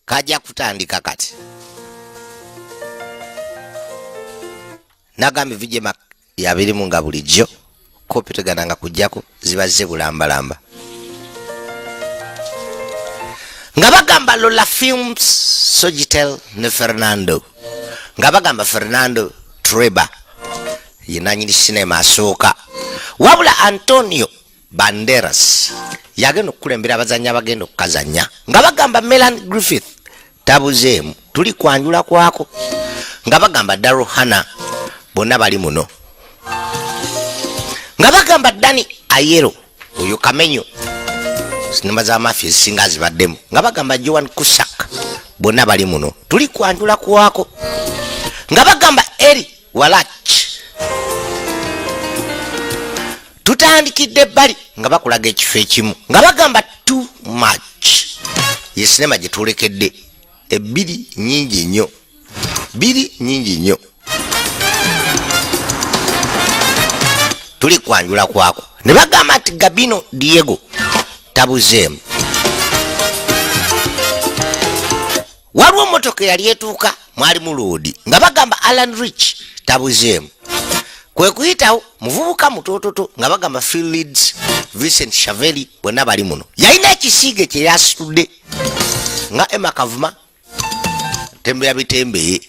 Kajja kutandika kati. Nagambye vijema yabirimu nga bulijjo kopi tegananga kujjako zibazze bulambalamba. Nga bagamba Lola Films, Sojitel ne Fernando. Nga bagamba Fernando Treba ye nanyini sinema asooka. Wabula Antonio Banderas yagenda okukulembera abazannyi abagenda okukazannya. Nga bagamba Melan Griffith tabuzeemu, tuli kwanjula kwako. Nga bagamba Daryl Hannah bonna bali muno. Nga bagamba Danny Ayero oyo kamenyo sinema za mafia ezisinga zibaddemu. Nga bagamba Joan Cusack bonna bali muno, tuli kwanjula kwako. Nga bagamba Eli Wallach tutandikidde ebbali nga bakulaga ekifo ekimu. Nga bagamba too much ye sinema gye tulekedde ebbiri nnyingi nnyo, bbiri nnyingi nnyo. Tuli kwanjula kwako. Ne bagamba nti Gabino Diego tabuzeemu. Waliwo emmotoka eyali etuuka mwalimu loodi. Nga bagamba Alan Rich tabuzeemu. Kwe kuyitawo muvubuka mutoototo nga bagamba Phil Leeds, Vincent Shaveli bonna bali muno. Yalina ekisiige kye yasitudde nga Emma Kavuma tembeya bitembeye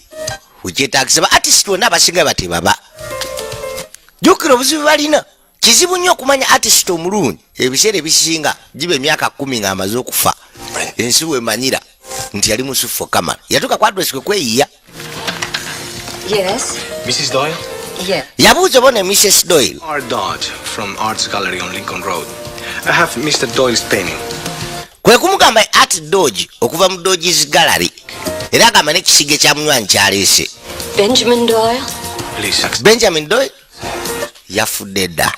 wekyetagisa ba artist bonna abasinga batebaba. Jjukira obuzibu balina, kizibu nnyo okumanya artist omulungi. Ebiseera ebisinga giba emyaka 10 ng'amaze okufa, ensi wemanyira nti yali musufu kamala. Yatuuka ku address kwe kweyiya. Yes. Mrs. Doyle? Yeah. Yabuuza oba ne Mrs. Doyle. Art Dodge from Arts Gallery on Lincoln Road. I have Mr. Doyle's painting. Kwe kumugamba Art Dodge okuva mu Dodge's Gallery. Era agamba n'ekisiige kya munywanyi kyaleese. Benjamin Doyle? Please accept. Benjamin Doyle yafudde dda.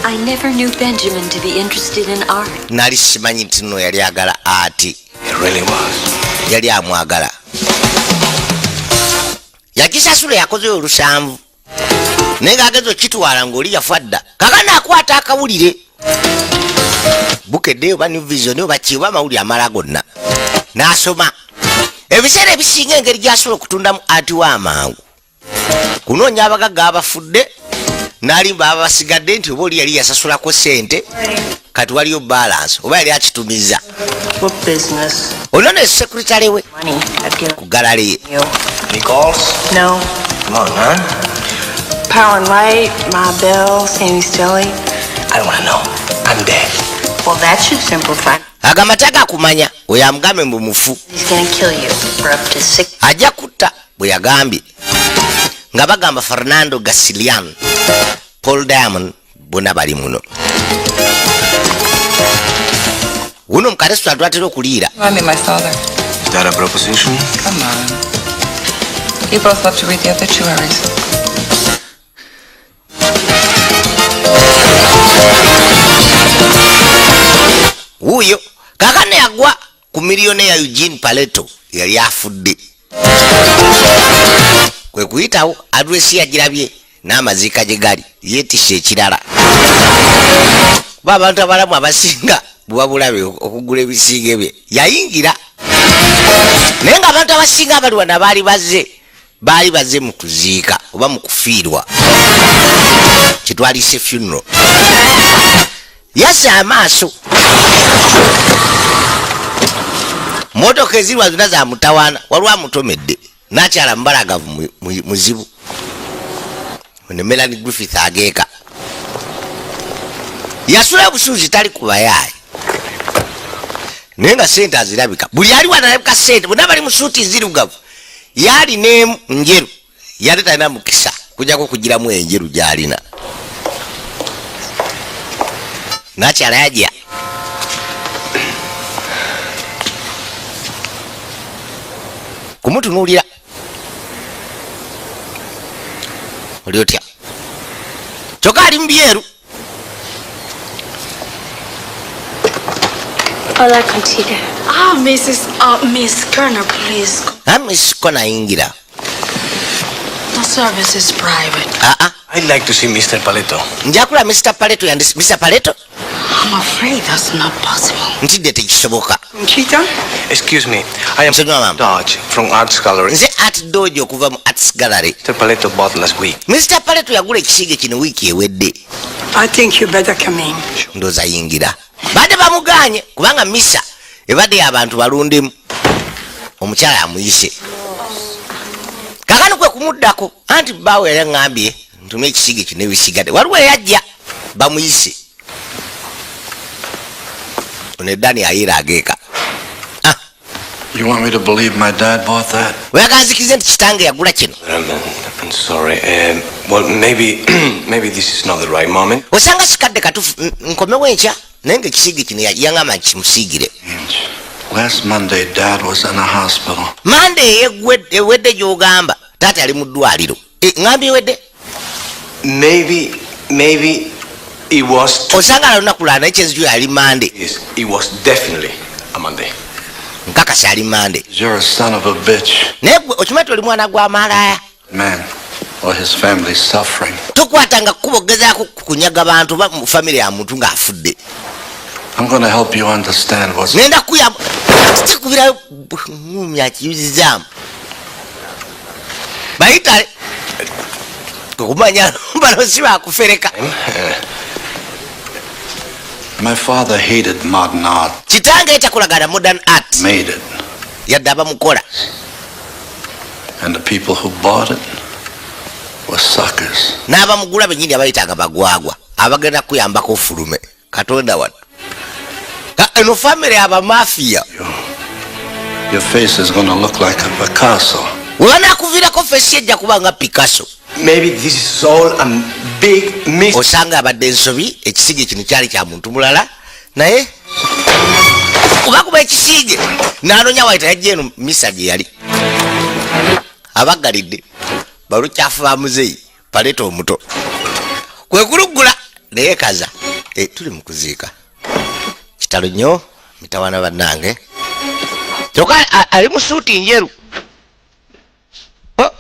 I never knew Benjamin to be interested in art. Nali simanyi nti nno yali agala art. He really was. Yali amwagala. Yakisasula yakozeyo olusanvu. Naye ng'ageza okitwala ng'oli yafa dda. Kakano akwata akawulire. Bukedde oba New Vision oba ki oba amawulire amala gonna. N'asoma. Ebiseera ebisinga engeri gy'asobola okutundamu art w'amangu. Kunoonya abagagga abafudde n'alimba abasigadde nti oba oli yali yasasulako ssente kati waliyo balance oba yali akitumiza. What business? Ono ne secretary we Money. I've given ku gallery ye. you. Any calls? No. Come on, man. Power and light, my bill, Sammy's Deli. I don't want to know. I'm dead. Well, that should simplify. Agamba taga kumanya oyo amugambe mbu mufu. He's going to kill you for up to 6. Ajja kutta bwe yagambye. Nga bagamba Fernando Gasilian, Paul Diamond bonna bali muno. Wuno mu karestaurant twatera okuliira. Remind me of my father. Is that a proposition? Come on. You both love to read the obituaries. Wuuyo kaakano yagwa ku miliyoni ya Eugene Paleto yali afudde. Kwe kuyitawo address yagirabye n'amaziika gye gali yeetisse ekirala. Kuba abantu abalamu abasinga buba bulabe okugula ebisiige bye. Yayingira. Naye ng'abantu abasinga abali wano abaali bazze, baali bazze mu kuziika oba mu kufiirwa. Kitwalise funeral. Yazza amaaso. Mmotoka ezirwa zonna za mutawaana, waliwo amutomedde. N'akyala mubalagavu muzibu. Ono Melanie Griffith ageeka. Yasula obusuuzi tali ku bayaayi. Naye nga ssente azirabika. Buli ali wano alabika ssente, bonna bali mu suuti nzirugavu. Yali n'emu njeru. Yali talina mukisa kujjako kugiramu enjeru gy'alina. N'akyala yajja. Kumutunuulira. Oli otya? Kyokka ali mu byeru. Hola, Conchita. Miss Kerner, please. Miss Kerner ayingira. The service is private. I'd like to see Mr. Paleto. Njakula Mr. Paleto yandisi Mr. Paleto? I'm afraid that's not possible. Ntidde tekisoboka. Conchita? Excuse me. I am Nsonyiwa maama. Dodge from Arts Gallery. Nze Art Dodge okuva mu Arts Gallery. Mr. Paletto bought last week. Mr Paleto yagula ekisiige kino wiiki ewedde. I think you better come in. Ndooza yingira. Badde bamuganye kubanga misa ebadde y'abantu balundemu. Omukyala amuyise kakano kwe kumuddako anti bbaawe yali aŋŋambye ntume ekisiige kino ebisigadde. Waliwo eyajja bamuyise ono eddani ayiira ageeka. Ah, You want me to believe my dad bought that? Oyagala nzikirize nti kitange yagula kino? I'm sorry. Well, maybe, maybe this is not the right moment. Osanga sikadde katufu. Nkomewo enkya, naye nga ekisiige kino yaŋŋamba nti kimusiigire. Last Monday, Dad was in a hospital. Mande ewedde gy'ogamba taata yali mu ddwaliro. Eh, ŋŋambye ewedde. Maybe it was. Osanga ala lunaku lala, naye kyenzijo yali Mande. Yes, it was definitely a Monday. Nkakasa yali Mande. You're a son of a bitch. Naye gwe okimanyi ti oli mwana gwa malaaya? Man, or his family's suffering. Tokwatanga kkubo ogezaako kunyaga bantu ba mu famire ya muntu ng'afudde. I'm gonna help you understand what's Ngenda kuyamba kikubirayo ngumi akiyuzizaamu bayitale okumanya bano si bakufereka. My father hated modern art. Kitange takolagana modern art. Made it. Yadde abamukola. And the people who bought it were suckers. N'abamugula bennyini abayitanga bagwagwa abagenda kuyambako ofulume. Katonda wattu. Eno famire abamafiya. Your face is gonna look like a Picasso. We banaakuviirako face ejja kuba nga Picasso. Maybe this is all a big mistake. Osanga abadde ensobi, ekisiige kino kyali kya muntu mulala, naye kuba ekisiige n'anoonya waita yajja eno misa gye yali abaggalidde balukyafu ba muzeeyi Paleeta omuto kwe kuluggula naye kaza. Eh, tuli mu kuziika. Kitalo nnyo, mitawaana bannange. Kyokka ali mu suuti njeru. Oh.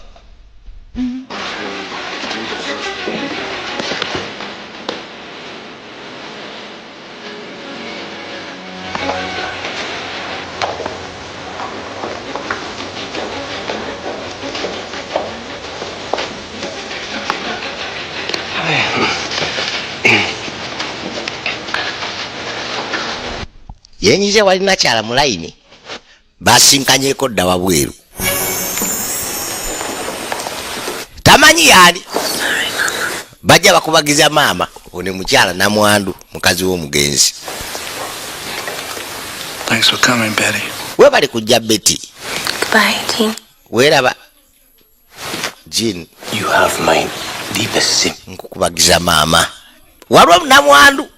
Yenyize wali nakyala mu layini basinkanyeko dda wabweru, tamanyi yaani. Bajja bakubagiza maama one mukyala namwandu mukazi w'omugenzi. Thanks for coming, Betty. Webali kujja, Betty. Goodbye, Jean. Weeraba, Jean. You have my deepest sympathy. Nkukubagiza maama. Waliwo namwandu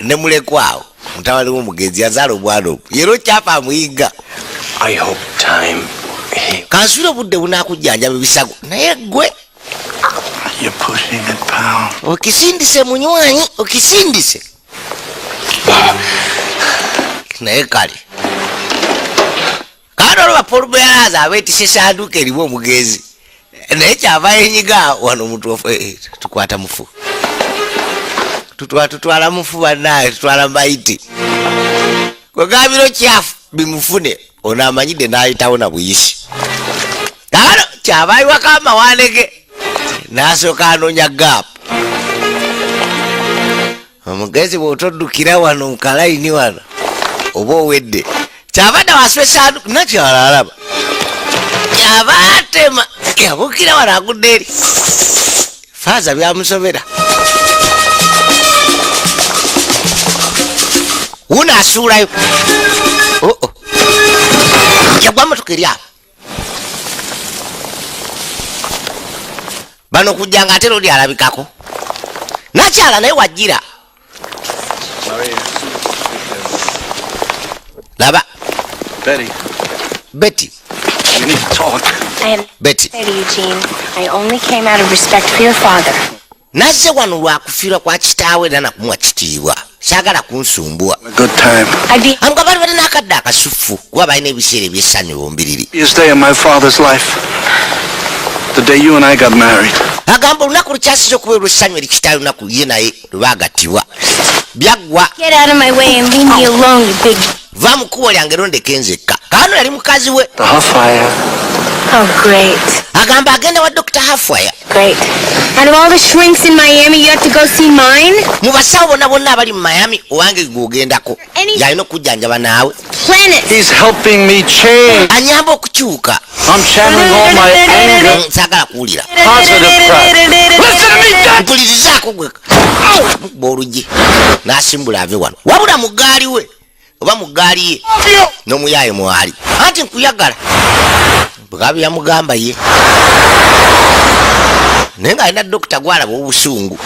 ne mulekwawo mutabani w'omugenzi yazaala omwana ogwo yera okyapa amuyigga. I hope time heals. Kansubira obudde bunakujjanjaba ebisago, naye gwe You're pushing it, pal. Okisindise munywanyi, okisindise, naye kale kandi olaba Paul Bearers abeetise sanduuka erimu omugenzi, naye kyava yenyiga wano omuntu. Eh, tukwata mufu, tutwala mufu bannaye, tutwala mayiti kwegabiro kyafu bimufune. Ono amanyidde n'ayitawo na buyisi. Kakano kyava ayiwako amawaane ge n'asooka anoonya gaapu. Omugezi bw'otoddukira wano mukalayini wano oba owedde. Kyava dda wansi w'esanduku, nakyala alaba kyava atema yabuukira wano agudde eri. Faaza byamusobera. Wuno asuulayo. Oo, yagwa motoka eri awo. Bano kujja nga ate lodi alabikako nakyala naye wajjira laba. Betty, Betty. we need to talk. I am Betty. say to you, Jean. I only came out of respect for your father. Nazze wano lwakufiirwa kwa kitaawe era nakumuwa kitiibwa, saagala kunsumbwa. A good time. I'd be Amuga bali bali n'akadde akasufu kuba balina ebiseera ebyessanyu bombiriri. Happiest day in my father's life. The day you and I got married. Agamba olunaku lukyasiza okuba olwessanyu eri kitaawe, olunaku ye naye lwebagattibwa byaggwa. Get out of my way and leave me alone, you big. Va mu kkubo lyange londeke nzekka. Kaano yali mukazi we. The Huffire. Oh, great. Agamba agenda wa Dr Hafwaya. Great. Out of all the shrinks in Miami, you have to go see mine? Mu basawo bonna bonna abali mu Miami, owange gwogendako, yalina okujjanjaba naawe. Planet. He's helping me change. Anyamba okukyuka. I'm channeling all my anger. Saagala kuwulira. Positive crap. Listen to me, Dad! Mpulirizaako gwe. Mukuba oluggi n'asimbula ave wano, wabula mu ggaali we oba mu ggaali ye n'omuyaaye mwali anti nkuyagala bwekabi yamugamba ye, naye ng'alina dokita gwalaba obusungu.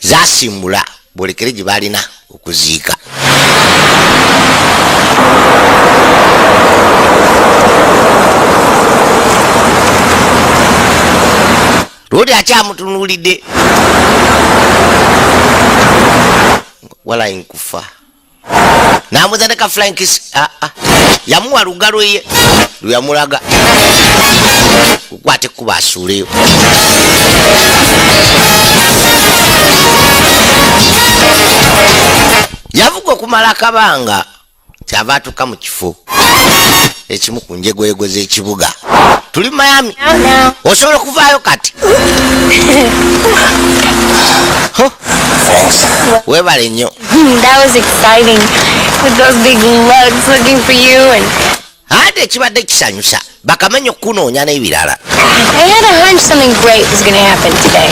Zasimbula bwolekere gye balina okuziika. Lwoli akyamutunuulidde walayi nkufa namuza ne ka flying kiss. Ah, ah. Yamuwa lugalo ye lweyamulaga kukwata ekkuba asuuleyo. Yavuga okumala akabanga, kyava atuuka mu kifo ekimu ku njegoyego z'ekibuga. Tuli Miami. Out now. Osobola okuvaayo kati. Ho. Weebale nnyo. That was exciting. With those big lugs looking for you and Ate ekibadde kisanyusa bakamenya okukunoonya n'ebirala. I had a hunch something great was gonna happen today.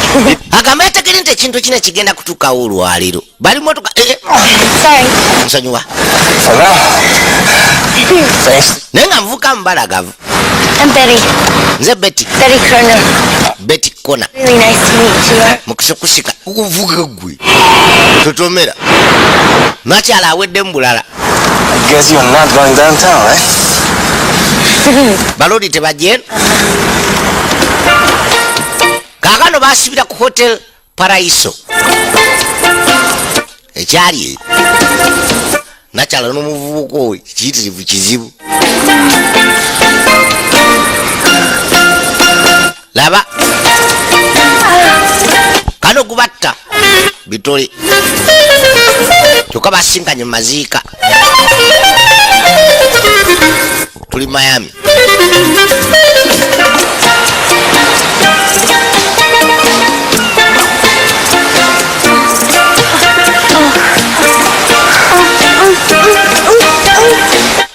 Agamba yategere nti ekintu kino kigenda kutuukawo olwaleero. Bali motoka eh, eh, Sorry. Nsonyiwa. For now. Thanks. Naye nga nvuka mubalagavu. I'm Betty. Nze Betty. Betty Kerner. Betty Kona. Really nice to meet you. Mukisa okusika kukuvuga gwe totomera nakyala awedde mu bulala. I guess you're not going downtown, eh? Balodi tebajja eno. Kaakano basibira ku Hotel Paraiso ekyali eyo. Nakyala n'omuvubuka owe kiyitirivu kizibu. Laba kano gubatta bitole, kyokka basinkanye mu maziika. Tuli Miami.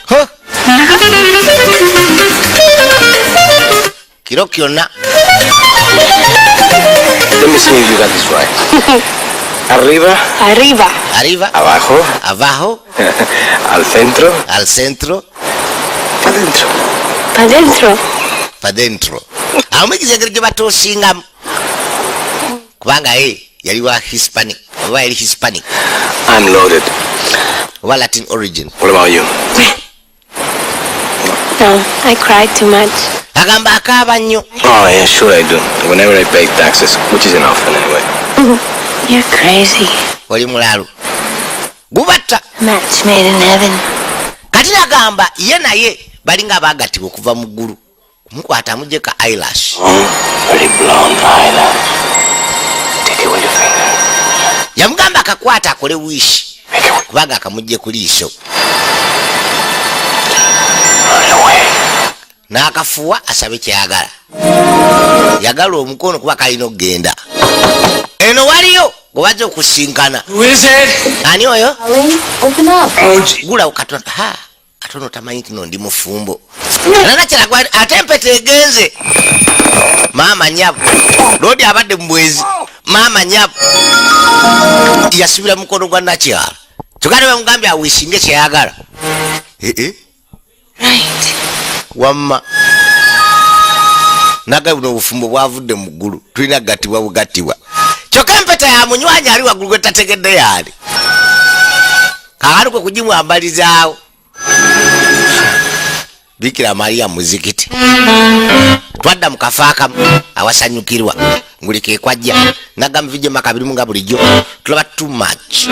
Ho! Kiro kyonna. Let me see if you got this right. Arriba, Arriba. Arriba. Abajo, Abajo. Al centro, Al centro. Adentro. Adentro. Padentro. Amuyigiza engeri gye batoosingamu, kubanga ye yali wa Hispanic oba yali Hispanic. I'm loaded. Oba Latin origin. What about you? No, I cried too much. Agamba akaaba nnyo. Oh, yeah, sure I do. Whenever I pay taxes, which isn't often anyway. You're crazy. Oli mulalu gubatta. Match made in heaven. Kati nagamba ye naye balinga abaagattibwa okuva mu ggulu kumukwata amuggyeko eyelash. Oh, very blonde eyelash. Take it with your finger. Yamugamba akakwata akole wish. Make it work. Kubanga akamugje ku liiso. Run away. N'akafuwa asabe kyayagala, yagala omukono kuba kalina okugenda eno waliyo gwe okusinkana. Who is it? Ani oyo? Colleen, open up. Oh, gee. Gulawo katono. Ha, ate ono tamanyi nti no ndi mufumbo. Nanakyala ate empeta egenze. Maama nyabo, lodi abadde mu bwezi. Maama nyabo yasubira mukono gwa nakyala, kyokka ne bamugambye awisinge kyeyagala. Eh, eh. Right. Wamma naga buno obufumbo bwavudde mu ggulu, tulina kugattibwa bugattibwa, kyokka empeta ya munywanyi ali waggulu gwe tategedde yaali kakati kwe kugimwambalizaawo Bikira Mariya muzikiti. Twadda mu kafo akamu awasanyukirwa nguli kekwajja nagamba vijema kabirimu nga bulijjo tulaba too much.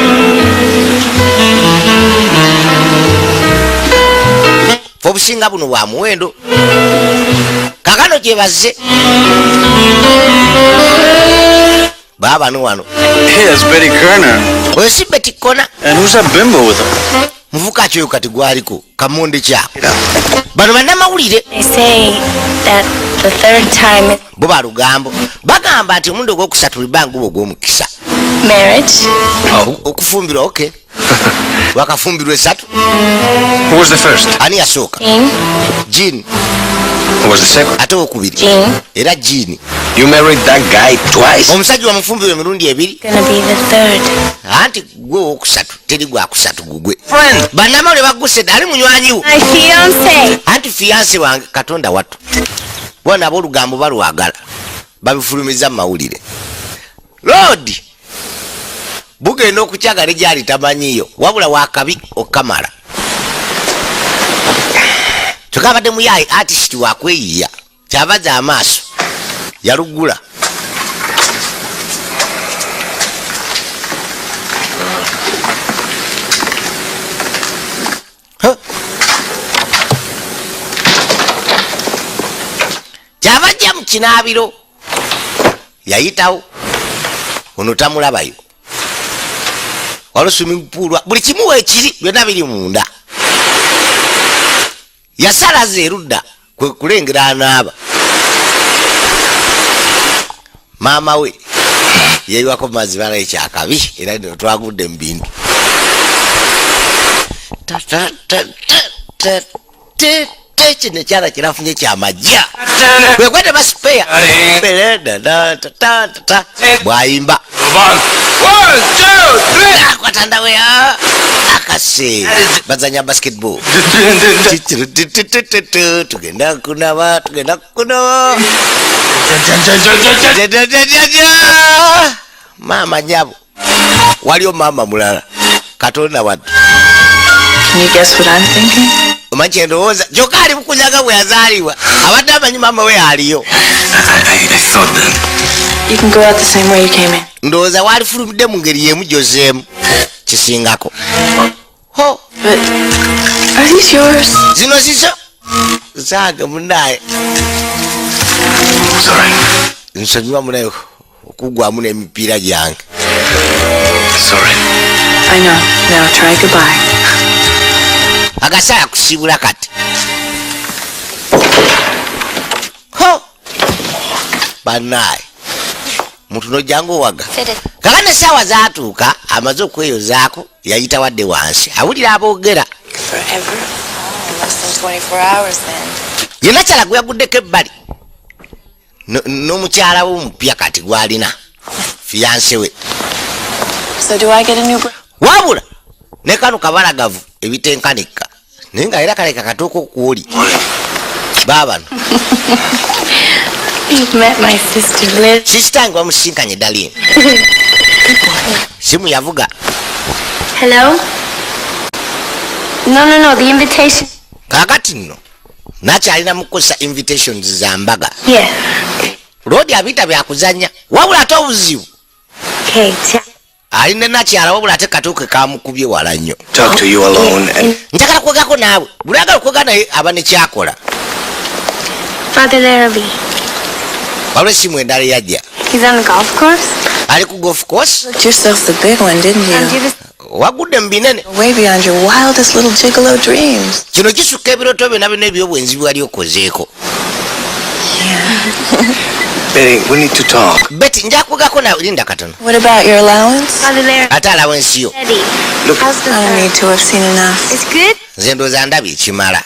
Fe Obusinga buno bwa muwendo. Kakano gye bazze baabano wano. Hey, that's Betty Kerner. Oyo si Betty Kona? And who's that bimbo with him? Muvuka kyoyo kati gwaliko kamonde kyako. Bano bannamawulire. They say that the third time Bo balugambo bagamba nti omulundi ogwokusatu libanga guba ogw'omukisa. marriage. Okufumbirwa, okay, wakafumbirwa esatu. Who was the first? Ani yasooka? Jean. Jean. Who was the second? Ate owokubiri? Jean. Era Jean. You married that guy twice. Omusajja wamufumbirwa emirundi ebiri. Gonna be the third. Anti gwe owokusatu, teri gwakusatu, gugwe. Friend. Bannamawulire bagguse dda, ali munywanyi wo. My fiance. Anti fiance wange. Katonda wattu, bona aboolugambo balwagala babifulumiza mu mawulire. Loodi bugenda okukyagala gyali tamanyiyo, wabula wakabi okamala kyokka abadde muyayi artist wakweyiya kyavaza amaaso yalugula. Huh? Kyava ajja mu kinaabiro yayitawo, ono tamulabayo. Waliwo swimming pool, buli kimu weekiri, byonna biri munda. Yasalaza erudda kwe kulengera anaaba. Maama we yeyiwako mazzi bala ekyakabi, era nno twagudde mu bintu. Ta, ta, ta, ta, ta, te, te, kino ekyala kirafunye kyamajja kwekwete basipeya bwayimba. One, one, two, three. Akwatandaweya akase bazanya basketball. Tugenda kunaba, tugenda kunaba. Maama nyabo, waliwo maama mulala. Katonda wattu. Can you guess what I'm thinking? Omanyi kyendowooza? Kyokka ali mukunyaga bwe yazaalibwa abadde amanyi maama we aliyo. I thought that. You can go out the same way you came in. Ndowooza waalifulumidde mu ngeri y'emu gyozeemu kisingako ho. But are these yours? Zino zizo zange munaye. Sorry. Nsonyiwa munaye okuggwamu n'emipiira gyange. Sorry. I know. Now try goodbye. Agasaaya kusiibula kati ho bannaye muntu nojjanga owaga. Fit it. Kakano essaawa zaatuuka, amaze okweyozaako yayita wadde wansi awulira aboogera. Forever? Less than 24 hours then. Yenna kyala gwe yaguddeko ebbali n'omukyala we omupya kati gwalina fiance we. So do I get a new Wabula ne kano kabalagavu ebitenkanika, naye nga era kaleka katuuka okwoli baabano. You've met my sister Liz. Sister wange bamusinkanye Darlene. Simu yavuga. Hello? No, the invitation. Kaakati nno nakyalina mukukozesa invitations za mbaga. Yeah. Loodi abiyita byakuzanya, wabula ate obuzibu Okay, alina nakyala, wabula ate katuuke kamukubye wala nnyo. Talk to you alone and Njagala kwogako naawe. Buli agala okwoga naye aba nekyakola. Father Larrabee. Waliwo essimu endala eyajja. He's on the golf course. Ali ku golf course. Booked yourself the big one, didn't Do you? this. Wagudde mu binene. Way beyond your wildest little gigolo dreams. Kino kisukka ebirooto byonna byonna ebyobwenzi bwali okozeeko. Betty, we need to talk. Betty, nja kwogako nawe, linda katono. What about your allowance? Father Larrabee. Ate allowance yo? Look. How's the I don't third? need to. I've seen enough. It's good? Nze ndowooza ndabye ekimala.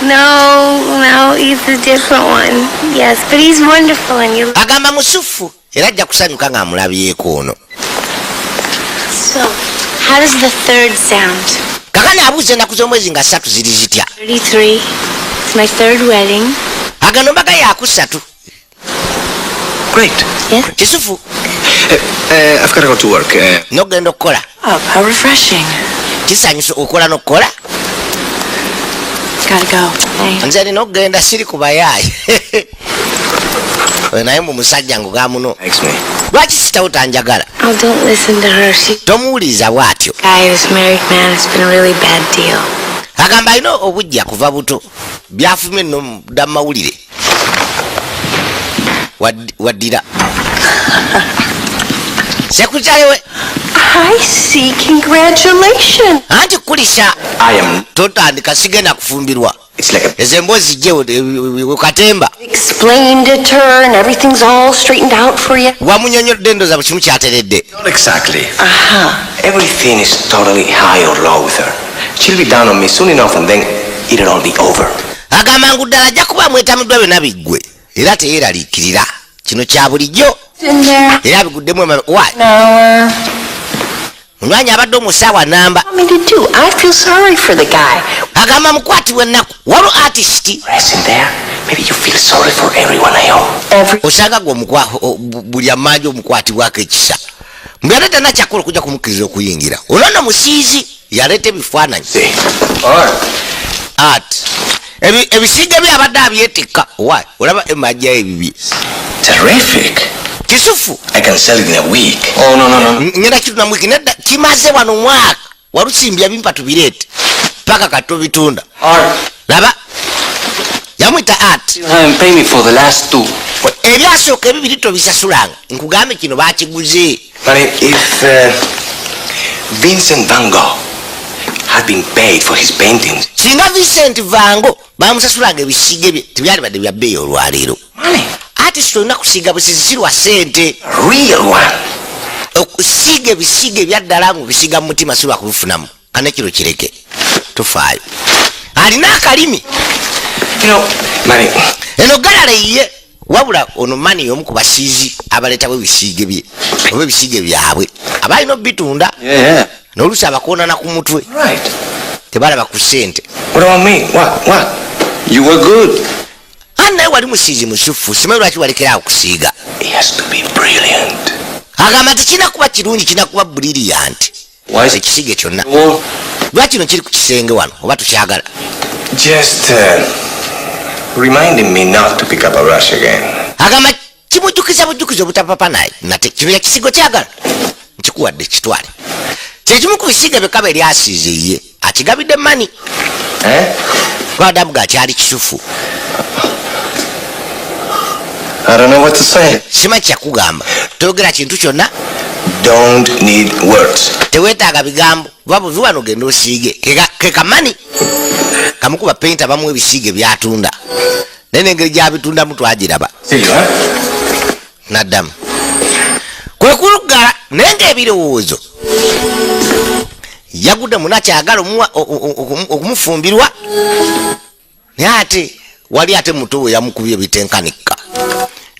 No, he's a different one. Yes, but he's wonderful and you. Agamba musufu era ajja kusanyuka ng'amulabyeko ono. So, how does the third sound? Kakani abuuza ennaku z'omwezi nga 3 ziri zitya? 33. It's my third wedding. Agano mbaga yakusatu. Great. Yes? Kisufu. I've got to go to work. Nogenda okukola. Oh, how refreshing. Kisanyusa okola n'okukola. Gotta go. Bye. Nze nina okugenda, siri ku bayaayi. Oyo naye mu musajja nguga muno. Thanks, me. Lwaki sitawo tanjagala? Oh, don't listen to her. She Tomuwuliriza bw'atyo. guy, this married man, it's been a really bad deal. Agamba alina obujja kuva buto, byafumye nno dda mu mawulire. Waddira secretary we. I see. Congratulations. Anti kulisa. I am. Totandika, sigenda kufumbirwa. It's like a. Ezo emboozi jjewo katemba. Explained it to her and everything's all straightened out for you. Wamunyonyodde, endooza buli kimu kyateredde. Not exactly. Everything is totally high or low with her. She'll be down on me soon enough and then it'll all be over. Agamba ngu ddala ajja kuba mwetamiddwa, byonna biggwe, era teyeeraliikirira, kino kya bulijjo. In there. Era abiguddemu wa. An hour. Munywanyi abadde omusaawa namba. Want me to do? I feel sorry for the guy. Agamba mukwatibwa ennaku, waliwo artist. Rest in there. Maybe you feel sorry for everyone I owe. Every Osanga gwe buli amanja omukwatibwako ekisa, mbwe ate tana kyakola okujja kumukkiriza okuyingira. Olwo nno musiizi yaleeta ebifaananyi. See. Art. Art. Ebisiige bye abadde abyetikka wa, olaba emajjayo ebibye. Terrific. Kisufu. I can sell it in a week. Oh, no, no, no. Ngenda kitunda mwiki. Nedda, kimaze wano mwaka, walusimbya bimpa tubireete paka katobitunda. Art. Laba yamwita art. You haven't paid me for the last two. Ebyasooka ebibiri tobisasulanga, nkugambe kino bakiguze. But if Vincent Van Gogh had been paid for his paintings, Singa Vincent Van Gogh bamusasulanga ebisiige bye, tebyalibadde bya bbeeyi olwaleero. Money. Artist olina kusiiga busizi, si lwa ssente. Real one. Okusiiga ebisiige ebyaddala mu bisiiga mu mutima, si lwa kubifunamu. Kane kiro kireke, tufaayo, alina akalimi. You know, Manny, Eno galala ye, wabula ono Manny omu ku basiizi abaleetawo ebisiige bye oba ebisiige byabwe, aba alina obitunda. N'oluusi abakoonana ku mutwe. Right. Tebalaba ku ssente. What about me? What? What? You were good. Ani naye wali musiizi musufu, simanyi lwaki walekerawo kusiiga. It has to be brilliant. Agamba tekirina kuba kirungi, kirina kuba brilliant. Why is it? Ekisiige kyonna. Well, Lwaki kino kiri ku kisenge wano oba tukyagala? just reminding me not to pick up a brush again. Agamba kimujjukiza bujjukiza obutapapa naye nate. Kino yakisigo kyagala, nkikuwadde, kitwale. Kyekimu ku bisiige byekaba eryasiize ye akigabidde Manny. Eh? Lwadamu gakyali kisufu. I don't know what to say. Simanyi kyakugamba, toyogera kintu kyonna. Don't need words. Teweetaaga bigambo, va buvi wano, genda osiige. Ke kaManny kamukuba painter, bamuwa ebisiige byatunda, naye nengeri gyabitundamu twagiraba. See you, huh? Naddamu kwe kuluggala, naye ngaebirowoozo yagudde munakyagala okumufumbirwa, naye ate wali ate muto we yamukubye ebitenkanika,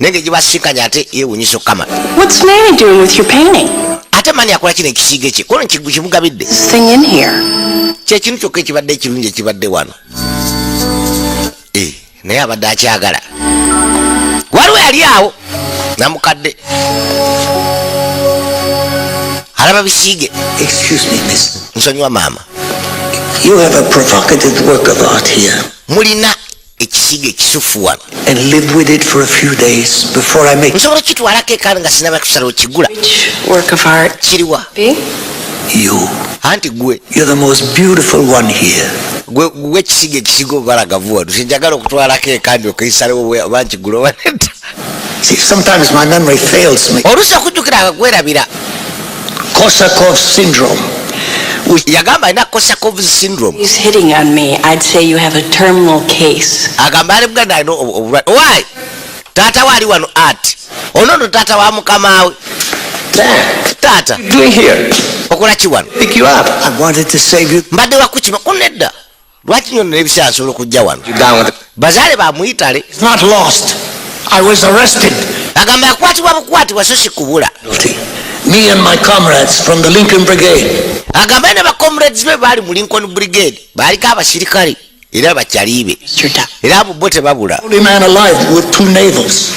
naye nga gibasinkanya ate yewunyisa okukama. What's Manny doing with your painting? Ate Manny akola kino ekisiige kye kono kimugabidde? This thing in here. Kyekintu kyokka ekibadde ekirungi ekibadde wano. Eh, naye abadde akyagala, waliwo yali awo namukadde alaba bisiige. Excuse me, miss. Nsonyiwa maama. You have a provocative work of art here. Mulina ekisiige ekisufu wano. And live with it for a few days before I make Nsobola okukitwalako ekaani nga sinaba kusala okigula? Which work of art? Kiriwa? B? You. Anti gwe. You're the most beautiful one here. Gwe gwe ekisiige ekisiga obubalagavu wano, sinjagala okutwalako ekaani okeyisalewo oba nkigula oba nedda. See, sometimes my memory fails me. Oluusi okujjukira akakwerabira. Korsakoff syndrome. Which Yagamba alina Korsakoff syndrome. He's hitting on me. I'd say you have a terminal case. Agamba ali buganda alina obulwadde. Owaayi taata we ali wano, ati ono nno taata wa mukamaawe. Dad, Taata. what are you doing here? Okola ki wano? Pick you up. I wanted to save you. Mbadde wakukima kunedda, lwaki nyo n'ebiseera nsobola okujja wano? You down with the Bazaale bamuyitale. It's not lost. I was arrested. Agamba yakwatibwa bukwatibwa, so si kubula. Guilty. Me and my comrades from the Lincoln Brigade. Agamba ne bacomrades be baali mu Lincoln Brigade, baaliko abasirikale era bakyalibe. Mr. Duck. Era abo bo tebabula. Only man alive with two navels.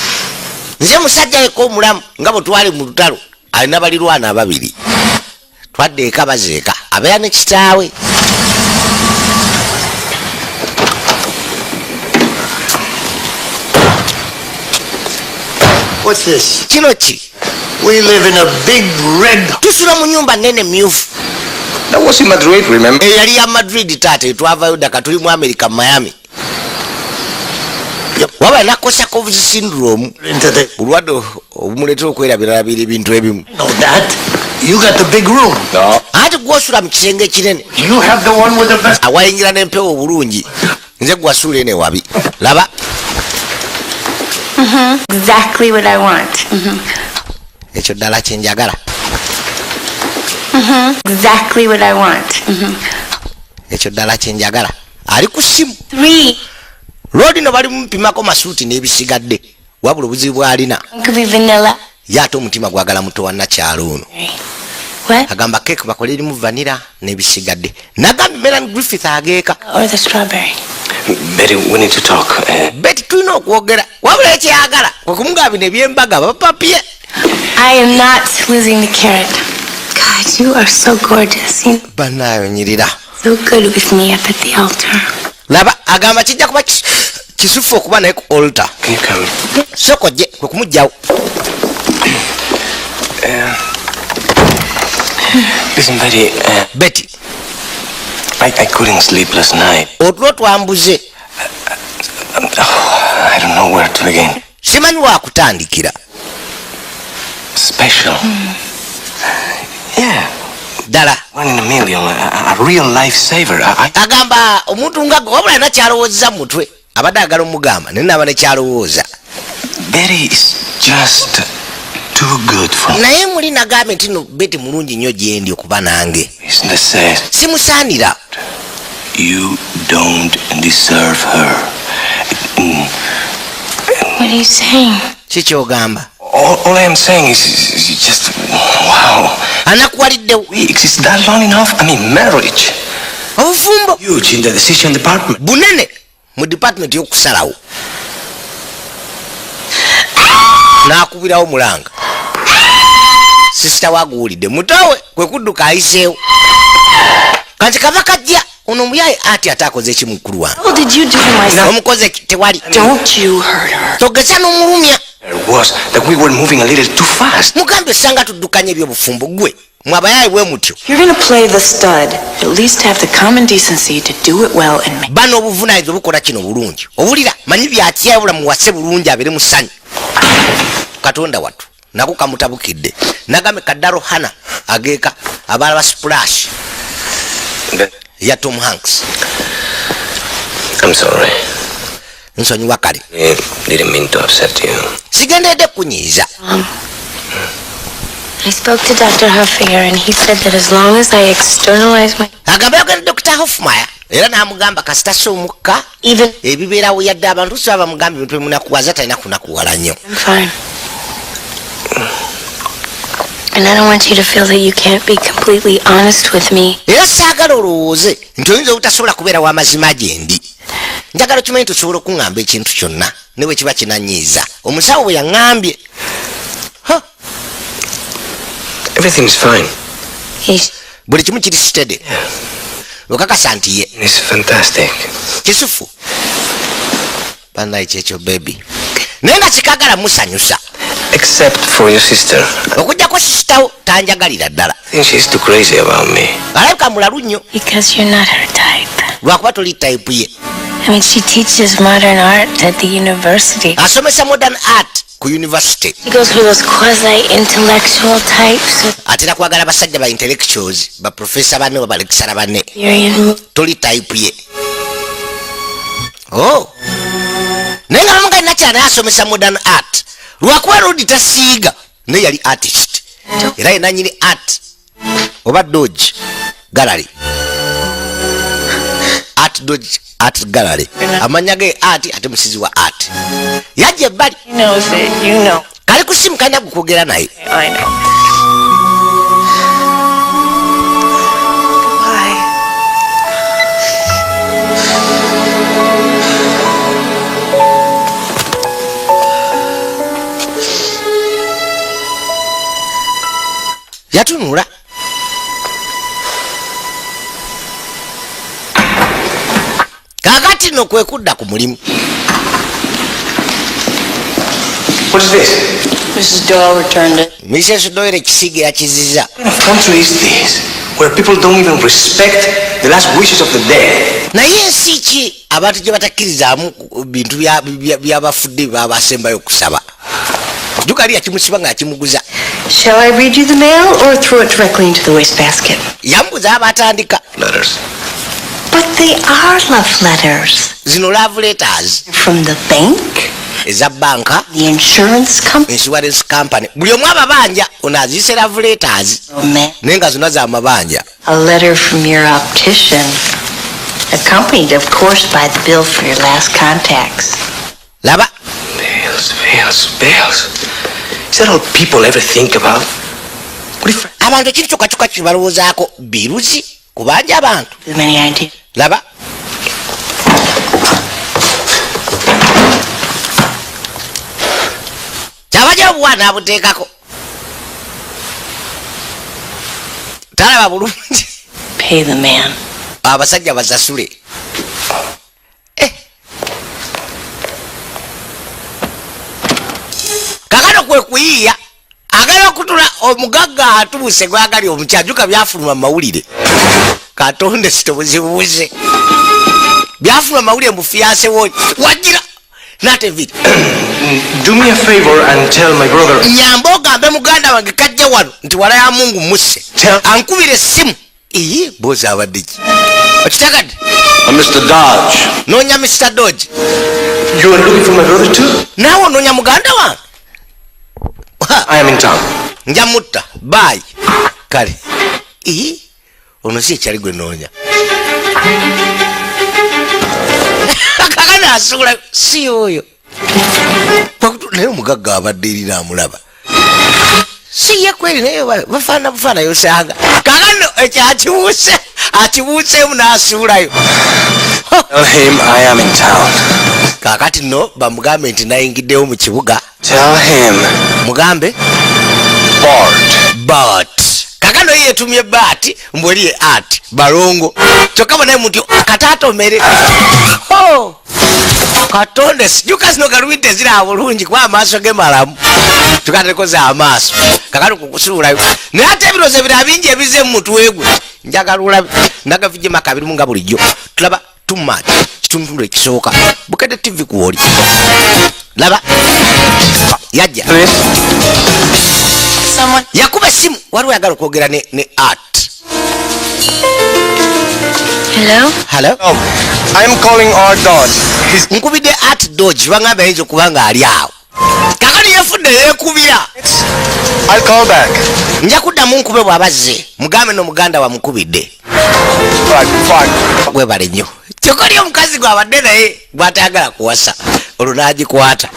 Nze musajja yekka omulamu nga bwe twali mu lutalo alina balirwana ababiri. Twadde eka, bazeeka abeera ne kitaawe. What's this? Kino ki? We live in a big red. Tusula mu nyumba nene myufu. That was in Madrid, remember? Eyo yali ya Madrid taata, etwavayo ddaka tuli mu America, Miami. Waba Korsakoff's syndrome. Into the. Bulwadde obumuleetera okwerabiralabira ebintu ebimu. Know that. You got the big room. No. Ate gwosula mu kisenge ekinene. You have the one with the best. Awayingira n'empewo obulungi, nze gwasuula eno ewabi, laba. Exactly what I want. Ekyo ddala kyenjagala. Exactly what I want. Ekyo ddala kyenjagala. Ali ku ssimu. Three. Loodi no bali mumupimako masuuti n'ebisigadde, wabula obuzibu bw'alina, One could be vanilla. ye ate omutima gwagala muto wa nakyalo ono. What? Agamba keeke bakole erimu vanilla n'ebisigadde. Nagambye Melan Griffith ageeka. Or the strawberry. Betty, we need to talk. Beti, tulina okwogera. Wabula ekyeyagala kwe kumugamba bino ebyembaga bapapye. I am not losing the carrot. God, you are so gorgeous. You Banayo nyirira. so good with me up at the altar. Laba, agamba kijja kuba kisufu okuba naye ku altar. Can you come? Soko gye kwe kumugjawo. Listen, Betty, Betty. I couldn't sleep last night. Otulo twambuze. Oh, I don't know where to begin. Simanyi wakutandikira. Special. Yeah, Ddala. one in a million. A real lifesaver. I Agamba omuntu nga gwe, wabula alina kyalowooza mu mutwe, abadde agala omugamba naye naaba nekyalowooza. Betty is just too good for me. Naye muli nagambye nti no Beti mulungi nnyo gyendi okuba nange. Isn't it says Simusaanira. you don't deserve her. What are you saying? Kikyogamba? All I am saying is just wow. Anakuwaliddewo. Weeks, is that long enough? I mean, marriage. Obufumbo Huge in the decision department. bunene mu department y'okusalawo. N'akubirawo mulanga sisita waguwulidde mutowe kwe kudduka ayiseewo kanti kava kajja ono omuyaye ati ate akoze eki mukulu wange? What did you do to my son? Omukoze ki? Tewali. Don't you hurt her. Togeza n'omulumya. There was that we were moving a little too fast. Mugambye osanga tuddukanya ebyobufumbo gwe mwabayaye bwe mutyo. You're gonna play the stud. At least have the common decency to do it well and make. Bano obuvunanyizibwa bukola kino bulungi, owulira manyi byakyabula muwase bulungi abeere musanyu. Katonda wattu nako kamutabukidde. Nagambe kaddaro hana ageeka abalaba Splash But ya Tom Hanks. I'm sorry. Nsonyiwa kale. I didn't mean to upset you. Sigenderedde kunyiiza. I spoke to Dr. Huffinger and he said that as long as I externalize my Agamba yogenda Dr Hofmire era n'amugamba kasita si omukka even ebibeerawo yadde abantu si bamugamba ebintu ebimunakuwaza talina kunakuwala nnyo. I'm fine. And I don't want you to feel that you can't be completely honest with me. Era saagala olowooze nti oyinza obutasobola kubeera w'amazima gye ndi. Njagala okimanyi nti osobola okuŋŋamba ekintu kyonna ne bwe kiba kinanyiiza. Omusawo bwe yaŋŋambye. Ha, Everything's fine. He's buli kimu kiri steady, okakasa nti ye? It's fantastic. Kisufu bannaye kyekyo baby, naye nga kikagala musanyusa. Except for your sister. Okugjako sisitawo tanjagalira ddala. I think she's too crazy about me. Alabika mulalu nnyo. Because you're not her type. Lwakuba toli type ye. I mean, she teaches modern art at the university. Asomesa modern art ku university. She goes for those quasi-intellectual types with Atera kwagala basajja ba intellectuals, ba professor banne oba ba lecturer banne. theory and Toli type ye. Oh, naye nga bamugali nakyala naye asomesa modern art, lwakuba rodi tasiiga naye yali artist era ye nanyini art oba Dodge Gallery, Art Dodge Art Gallery. Amanya ge art ate musizi wa art yajja ebbali. He knows it. You know. Kali ku simu kalina gukwogera naye. I know. Goodbye. Yatunula. Kakati no kwe kudda ku mulimu. What is this? Mrs. Doyle returned it. Mrs Doyle ekisiige yakiziza. What kind of country is this? Where people don't even respect the last wishes of the dead. Naye ensi ki abantu gye batakkirizaamu bintu byabafudde bye basembayo okusaba? Jukali yakimusiba ng'akimuguza. Shall I read you the mail or throw it directly into the wastebasket? Yamubuza aba atandika. Letters. But they are love letters. Zino love letters. From the bank, eza banka, the insurance company. Insurance company, buli omu ababanja ono aziyise love letters. Oh, man. Naye nga zonna zamabanja. A letter from your optician. Accompanied, of course, by the bill for your last contacts. Laba. Bills, bills, bills. Is that all people ever think about? What if Abantu ekintu kyokka kyokka kibalowoozaako biruzi kubanja abantu. Too many ideas. Laba. Kyabajja obuwa n'abuteekako talaba bulungi. Pay the man. Abasajja basasule. Eh. Kakano kwe kuyiiya agala okutula omugagga atuuse gwagali omukyajuka byafuluma mu mawulire katonda sitobuzibuze byafuluma mu mawulire mu fiance wo wagira nate viri. Do me a favor and tell my brother. Nyamba ogambe muganda wange kajja wano nti wala ya Mungu musse. Tell- Ankubira essimu iyi bozi abadde ki okitagadde. Mr. Dodge. Noonya Mr. Dodge. You are looking for my brother too? Naawe onoonya muganda wange? Ha, I am in town. Nja mutta baayi kale iyi ono si ekyali gwe noonya kakana asuula si oyo naye omugagga abadde eri naamulaba si ye kweri naye bafaanana bufaanayo osanga kakano ekyo akibuuse akibuuseemu n'asuulayo. Tell him I am in town. Kaakati nno bamugambe nti nayingiddewo mu kibuga. Tell him. Mugambe. Bart. Bart kakano ye yetumye Bart mbwe eri ye art balongo kyokka bonaye muti kataatomere. Ho! Katonde sijuka zino galubidde ziraba bulungi kuba amaaso ge malamu tukatekoza amaaso kakano kukusuulayo naye ate ebirowoozo ebirala bingi ebize mu mutwe gwe njagala olabe nagavijjemu akabirimu nga bulijjo tulaba too much kitundutundu ekisooka Bukedde TV kwoli laba yajja. Someone. Yakuba essimu waliwo yagala okwogera ne art. Hello? Hello? Oh, I'm calling Art Dodge. He's Nkubidde Art Dodge baŋŋamba ayinza okuba nga ali awo kakati yefudde yeekubira. I'll call back. Nja kuddamu nkube bw'abazze mugambe no muganda wamukubidde. Right, fine. Webale nnyo kyokka oli omukazi gwabadde naye gwatayagala kuwasa olwo n'agikwata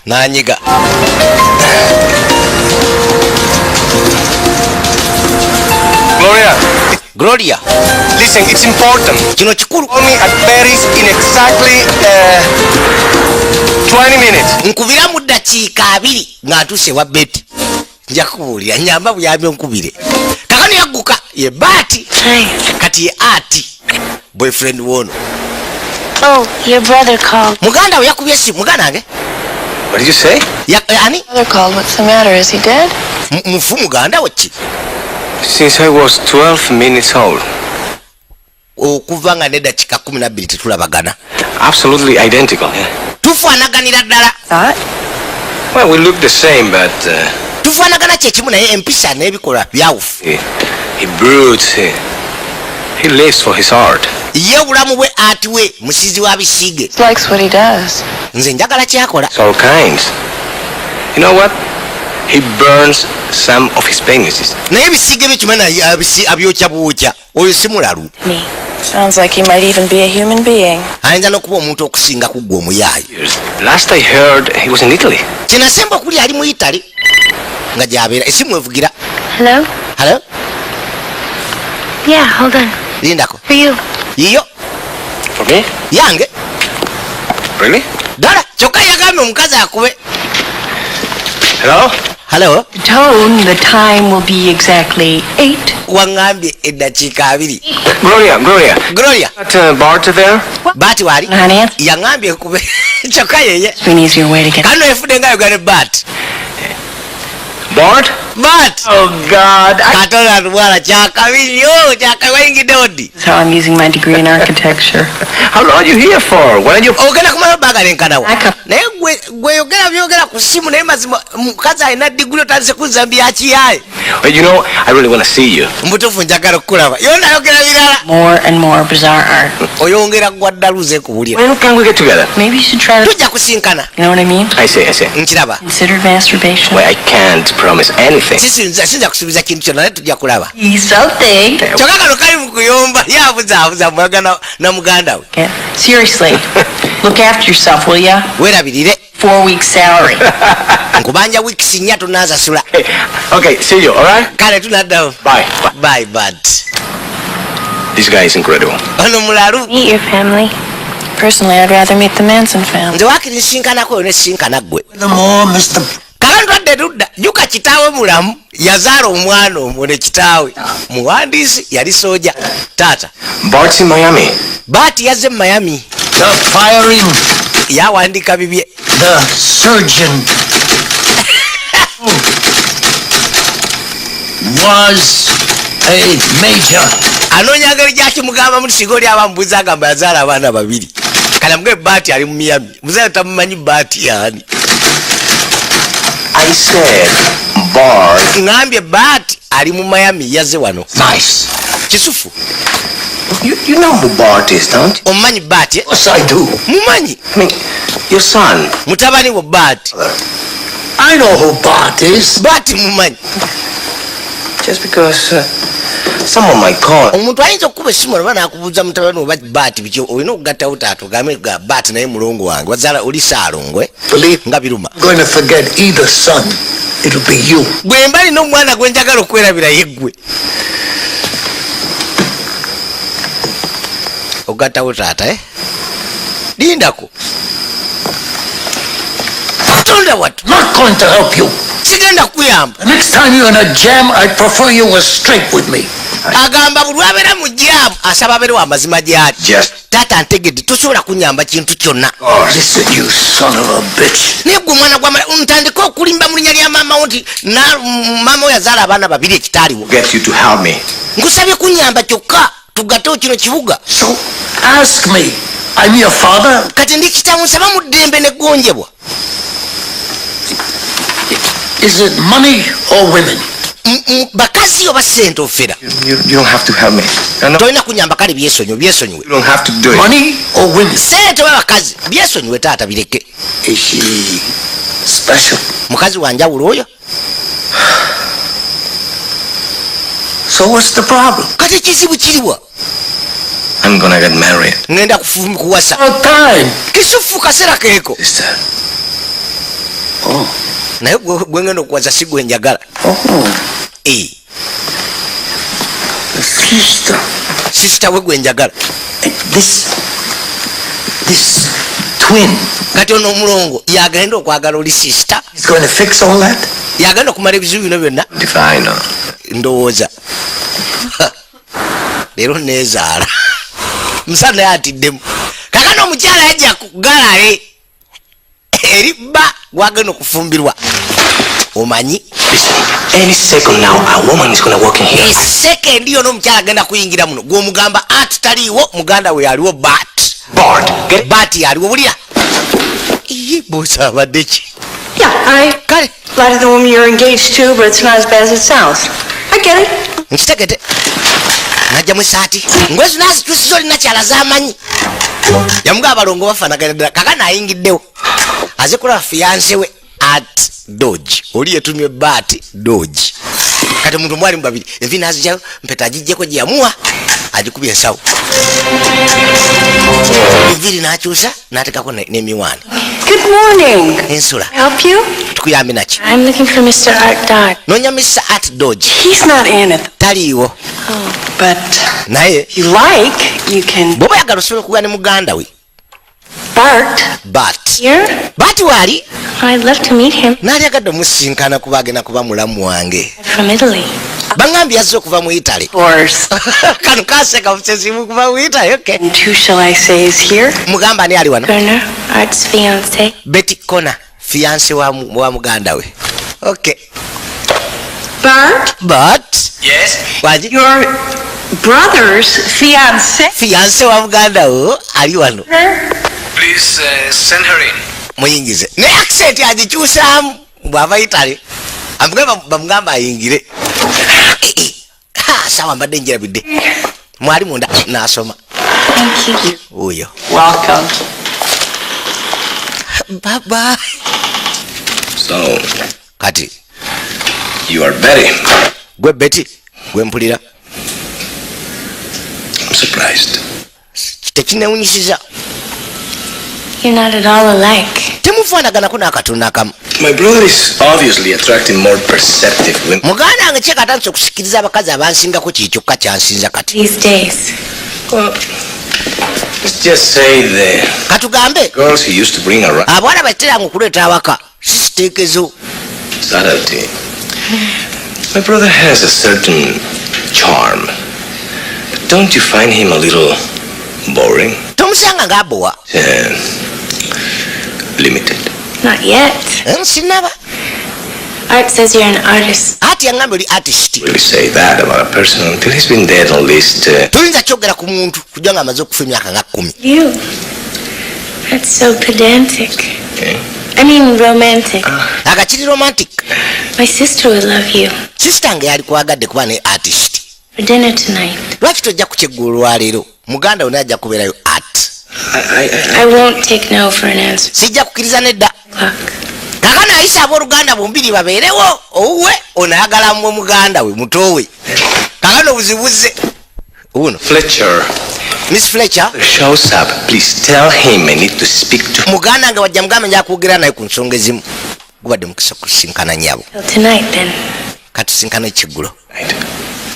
n'anyiga. Gloria, Gloria. Listen, it's important. Kino kikulu. Call me at Paris in exactly 20 minutes. Nkubira mu ddakiika 20 ng'atuuse ewa Beti nja kubuulira nyamba buyambi onkubire kakano yagguka ye Baati. Hi. Kati ye ati boyfriend wono. Oh, your brother called. Muganda we yakubye essimu muganda wange. What did you say? Ani? Brother called. What's the matter? Is he dead? Mufu muganda we ki? Since I was 12 minutes old. Okuva nga neddakiika 12 tetulabagana. Absolutely identical, yeah. Tufaanaganira ddala. Thought? Well, we look the same, but Tufaanagana kyekimu naye empisa n'ebikolwa byawufu. he broods. He lives for his art. Ye obulamu bwe ati we musizi wa bisiige. He likes what he does. Nze njagala kyakola. It's all kinds. You know what? He burns some of his paintings. Naye ebisiige bye kimana abyokya bwokya oyo si mulalu. Me. Sounds like he might even be a human being. Ayinza n'okuba omuntu okusinga ku ggwe omuyaayi. Years. Last I heard, he was in Italy. Kyenasemba okuli ali mu Italy nga gyabeera esimu evugira. Hello? Hello? Yeah, hold on. Lindako. For you. Yiyo. For me? Yange. Really? Ddala kyokka yagambye omukazi akube. Hello? Hello? The tone, the time will be exactly 8. Waŋŋambye eddakiika 20. Gloria, Gloria. Gloria. Got Bart there? Baati waali. Honey, yaŋŋambye ekube kyokka yeye it's an easier way to get. kano efudde nga yogera ne Baati. Bart? But Oh, God. Katonda atubwala kyakabi nnyo, kyakabi. Wayingiddewo ddi? That's how I'm using my degree in architecture. How long are you here for? When are you... Ogenda kumala bbanga lenkanawa? Aka- Naye gwe gweyogera byogera ku ssimu, naye mazima mukazi alina diguli, otandise kuzza byakiyaye. Well, you know, I really want to see you. Mutuufu njagala okukulaba, yo nayogera birala. More and more bizarre art. Oyongera gwa ddaluze kuwulira. When can we get together? Maybe you should try to... Tujja kusinkana. You know what I mean? I see, I see. Nkiraba. Considered masturbation. Well, I can't promise anything. Siyinza kusuubiza kintu kyonna, naye tujja kulaba. Something. Kyokka kano kali mu kuyomba, yabuzaabuza mwaga na muganda we. Yeah. Seriously, look after yourself, will ya? Weerabirire. 4 weeks salary. Nkubanja wiikisi 4, tonansasula. Hey, okay, see you, all right? Kale tunaddawo. Bye. Bye. Bye, but This guy is incredible. Ono mulalu. Meet your family. Personally, I'd rather meet the Manson family. Nze waakiri nsinkanako yo nesinkana ggwe. Furthermore, Mr. Kala ntwadde ludda juka, kitaawe mulamu, yazaala omwana omwo ne kitaawe muwandiisi, yali sooja taata. Bart's in Miami. Baati yazze mu Miami. The firing, Yawandiika bibye. the surgeon was a major. Anoonya ngeri gyakimugamba muti singa oli aba mubuuza agamba yazaala abaana babiri. Kale mugabe Baati ali mu Miami, muzaale tamumanyi Baati yaani. I said Bart. Ŋambye Baati ali mu Miami, yazze wano. Nice. Kisufu. You know who Bart is, don't you? Omumanyi Baati, eh? Yes, I do. Mumanyi. I mean, your son. Mutabani wo Baati. I know who Bart is. Baati mumanyi. Just because someone might call. Omuntu ayinza okukuba essimu oba nakubuuza mutabani oba Baati biki, olina okugattawo taata ogambe ga Baati naye mulongo wange wazaala oli Saalongo, eh? Believe Nga biruma. I'm going to forget either son. It'll be you. Gwe mba nina omwana gwe njagala okwerabira, yeggwe. Ogattawo taata, eh? Lindako, tonda watu. Not going to help you. Sigenda kukuyamba. The next time you're in a jam, I'd prefer you were straight with me. Agamba buli lwabeera mu jam asaba abeerewo amazima gyali. Just Taata, ntegedde tosobola kunyamba kintu kyonna. Listen, you son of a bitch. Naye gwe omwana gwamala ntandika okulimba mu linnya lya maama wo nti maama we yazaala abaana babiri ekitaaliwo. Get you to help me. Nkusabye kunyamba kyokka tugattewo kino kibuga. So ask me. I'm your father. Kati ndi kitamu, nsaba mu ddembe neggonjebwa. Is it money or women? Bakazi oba sente ofera? You don't have to help me. No, no, Tolina kunyamba, kale byesonyiwe, byesonyiwe. you don't have to do it. Money or women? Sente oba bakazi, byesonyiwe taata, bireke. Is she special? Mukazi wanjawulo oyo? So what's the problem? Kati ekizibu kiriwa? I'm gonna get married. Ngenda kuwasa. About time. Kisufu, kaseera keeko. Sister. Oh. Naye gwe ngenda okuwasa si gwe njagala. Oh. Eh, The sister. Sister we gwe njagala. This twin Kati ono omulongo yagenda okwagala oli sister. is going to fix all that? Yagenda okumala ebizibu bino byonna. Divine. Ndowooza leero nezaala musana naye atiddemu. Kakano omukyala yajja ku galale eri bba gwagenda okufumbirwa, omanyi. Listen, any second now, a woman is gonna walk in here. E second yona omukyala agenda kuyingira muno, gwomugamba ati taliiwo, muganda we aliwo Bat. Bart, get Bat yaliwo, bulira iye bosi abadde ki? Yeah, I Kale. lie to the woman you're engaged to, but it's not as bad as it sounds. I get it. Nkitegete. Najjamu esaati ngwezo nazitusiza, olina kyala zamanyi yamuga abalongo bafanagana ddala. Kakana ayingiddewo aze kulaba fiancé we at Dodge, oli yetumye Bat Dodge. Kati omuntu mwalimu babiri, envi nazijjayo, mpeta agijjeko gye yamuwa, agikubye ensawo, enviiri nakyusa natekako n'emiwaani. Good morning. Ensula. Help you? Tukuyambe naki? I'm looking for Mr. Art Dodge. Nonya Mr. Art Dodge. He's not in it, Taliiwo. but Naye if you like, you can. Bw'oba yagala osobola okuga ne muganda we. Bart. Bat. Here? Bat waali. I'd love to meet him. Naali agadde omusinkana kuba agenda kuba mulamu wange. From Italy. Baŋŋambye yazze okuva mu Italy. Of course. Kano kaseka busesimu kuva mu Italy, okay. And who shall I say is here? Mugamba ani ali wano? Werner, Art's fiance. Betty Connor, fiancé wa muganda we, okay. Bert? But Yes? Wangi? Your brother's fiance? Fiance wa muganda wo ali wano. Please send her in. Muyingize. Ne accent agikyusaamu bw'ava Italy. Amugamba bamugamba ayingire. Ha, sawa mbadde njirabidde. Mwali munda n'asoma. Thank you. Oyo. Welcome. Bye bye. So, Kati you are Betty. gwe Betty gwe mpulira. I'm surprised. Tekinewunyisiza. You're not at all alike. Temufaanaganako n'akatundu akamu. My brother is obviously attracting more perceptive women. Muganda wange kyekatandise okusikiriza abakazi abansingako kiri kyokka kyansinza kati. These days. Well, let's just say the Katugambe girls he used to bring around. abawala bateranga okuleeta awaka sisiteekezo. Subtlety. My brother has a certain charm. But don't you find him a little boring? Tomusanga ng'abowa. Limited. Not yet. Sinaba. Art says you're an artist. Ati yangambye oli artist. Really say that about a person until he's been dead at least. Toyinza kyogera ku muntu kujja ng'amaze okufa emyaka nga 10. You. That's so pedantic. Eh? I mean romantic. Agakiri romantic. My sister would love you. Sister nge yali kwagadde kuba ne artist. For dinner tonight. Lwaki tojja ku kyeggulo olwaleero? Muganda we naye ajja kubeerayo art. I won't take no for an answer. Sijja kukkiriza nedda. Clock. Kakano ayise abooluganda bombiri babeerewo owuwe ono ayagala mmwe muganda we muto we. Kakano obuzibu buzze. Wuno. Fletcher. Miss Fletcher. Shows up. Please tell him I need to speak to him. Muganda nga wajja mugambe nja kwogera naye ku nsonga ezimu. Gubadde mukisa okusinkana nnyabo. Till tonight then. Katusinkane ekiggulo. Right.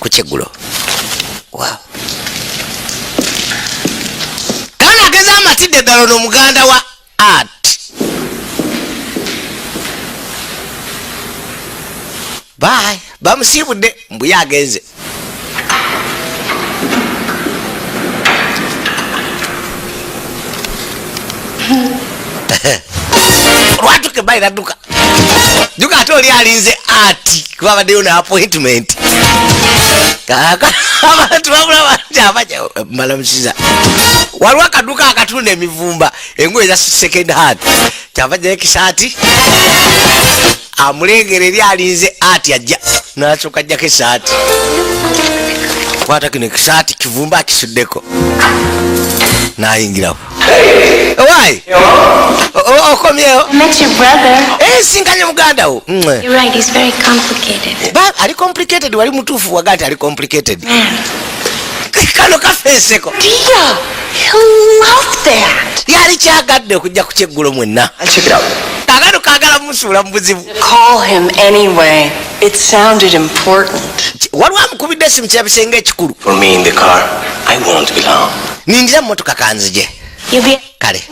Ku kyeggulo. Wow. Kana ageza amatidde ddala ono muganda wa Art. Bye. Bamusiibudde mbu ye agenze. Lwatuka ebbali nadduka. Dduka ate oli alinze Art kuba abaddeyo ne appointment. Kaaka abantu bamulaba nti abaja malamusiza. Waliwo akaduuka akatunda emivumba engoye eza second hand. Kyava ajjayo ekisaati amulengera eri alinze Art ajja n'asooka ajjako esaati. Kwata kino ekisaati kivumba akisuddeko n'ayingirawo. Why? Okomyewo? I met your brother. Sinkanye muganda wo. You're right, he's very complicated. Ba, ali complicated, wali mutuufu waga nti ali complicated. Man. Kano kafeeseko. Dear, he'll love that. Yali kyagadde okujja ku kyeggulo mwenna. I'll check it out. Kaakano kaagala musuula mu buzibu. Call him anyway. It sounded important. Waliwo amukubidde essimu kirabise ng'ekikulu. For me in the car, I won't be long. Nindira mu mmotoka kanzije. You'll be Kale.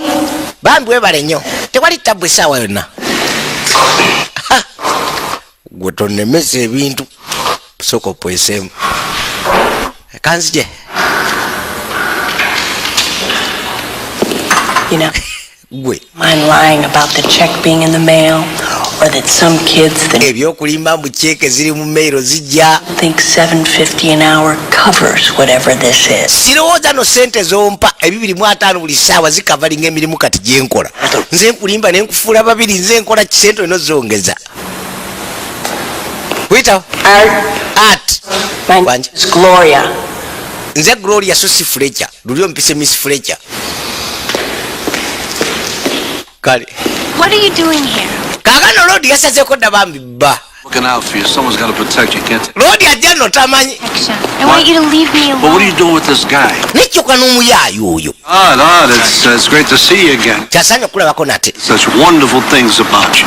Bambi weebale nnyo. Tewali ttabbu essaawa yonna. Gwe tonnemesa ebintu. Sooka opoeseemu. Kanzije. You know, Gwe. mind lying about the check being in the mail or that some kids that Ebyokulimba mbu cheeke ziri mu mail zijja. think $7.50 an hour covers whatever this is. Sirowooza no ssente z'ompa ebibiri mu ataano buli ssaawa zikavalinga emirimu kati gye nkola. Nze nkulimba ne nkufuula babiri, nze nkola kisente olina ozongeza. Wita. Art. Art. My name Wanje. is Gloria. Nze Gloria so si Fletcher. Luli ompise Miss Fletcher. Kale. What are you doing here? Kaakano Lodi yasazeeko dda bambi bba. Looking out for you. Someone's got to protect you, can't you? Lodi ajja nno tamanyi. I want you to leave me alone. But what are you doing with this guy? Nekyoka n'omuyaayo oyo. Odd, odd. It's great to see you again. Kyasaanye okulabako nate. Such wonderful things about you.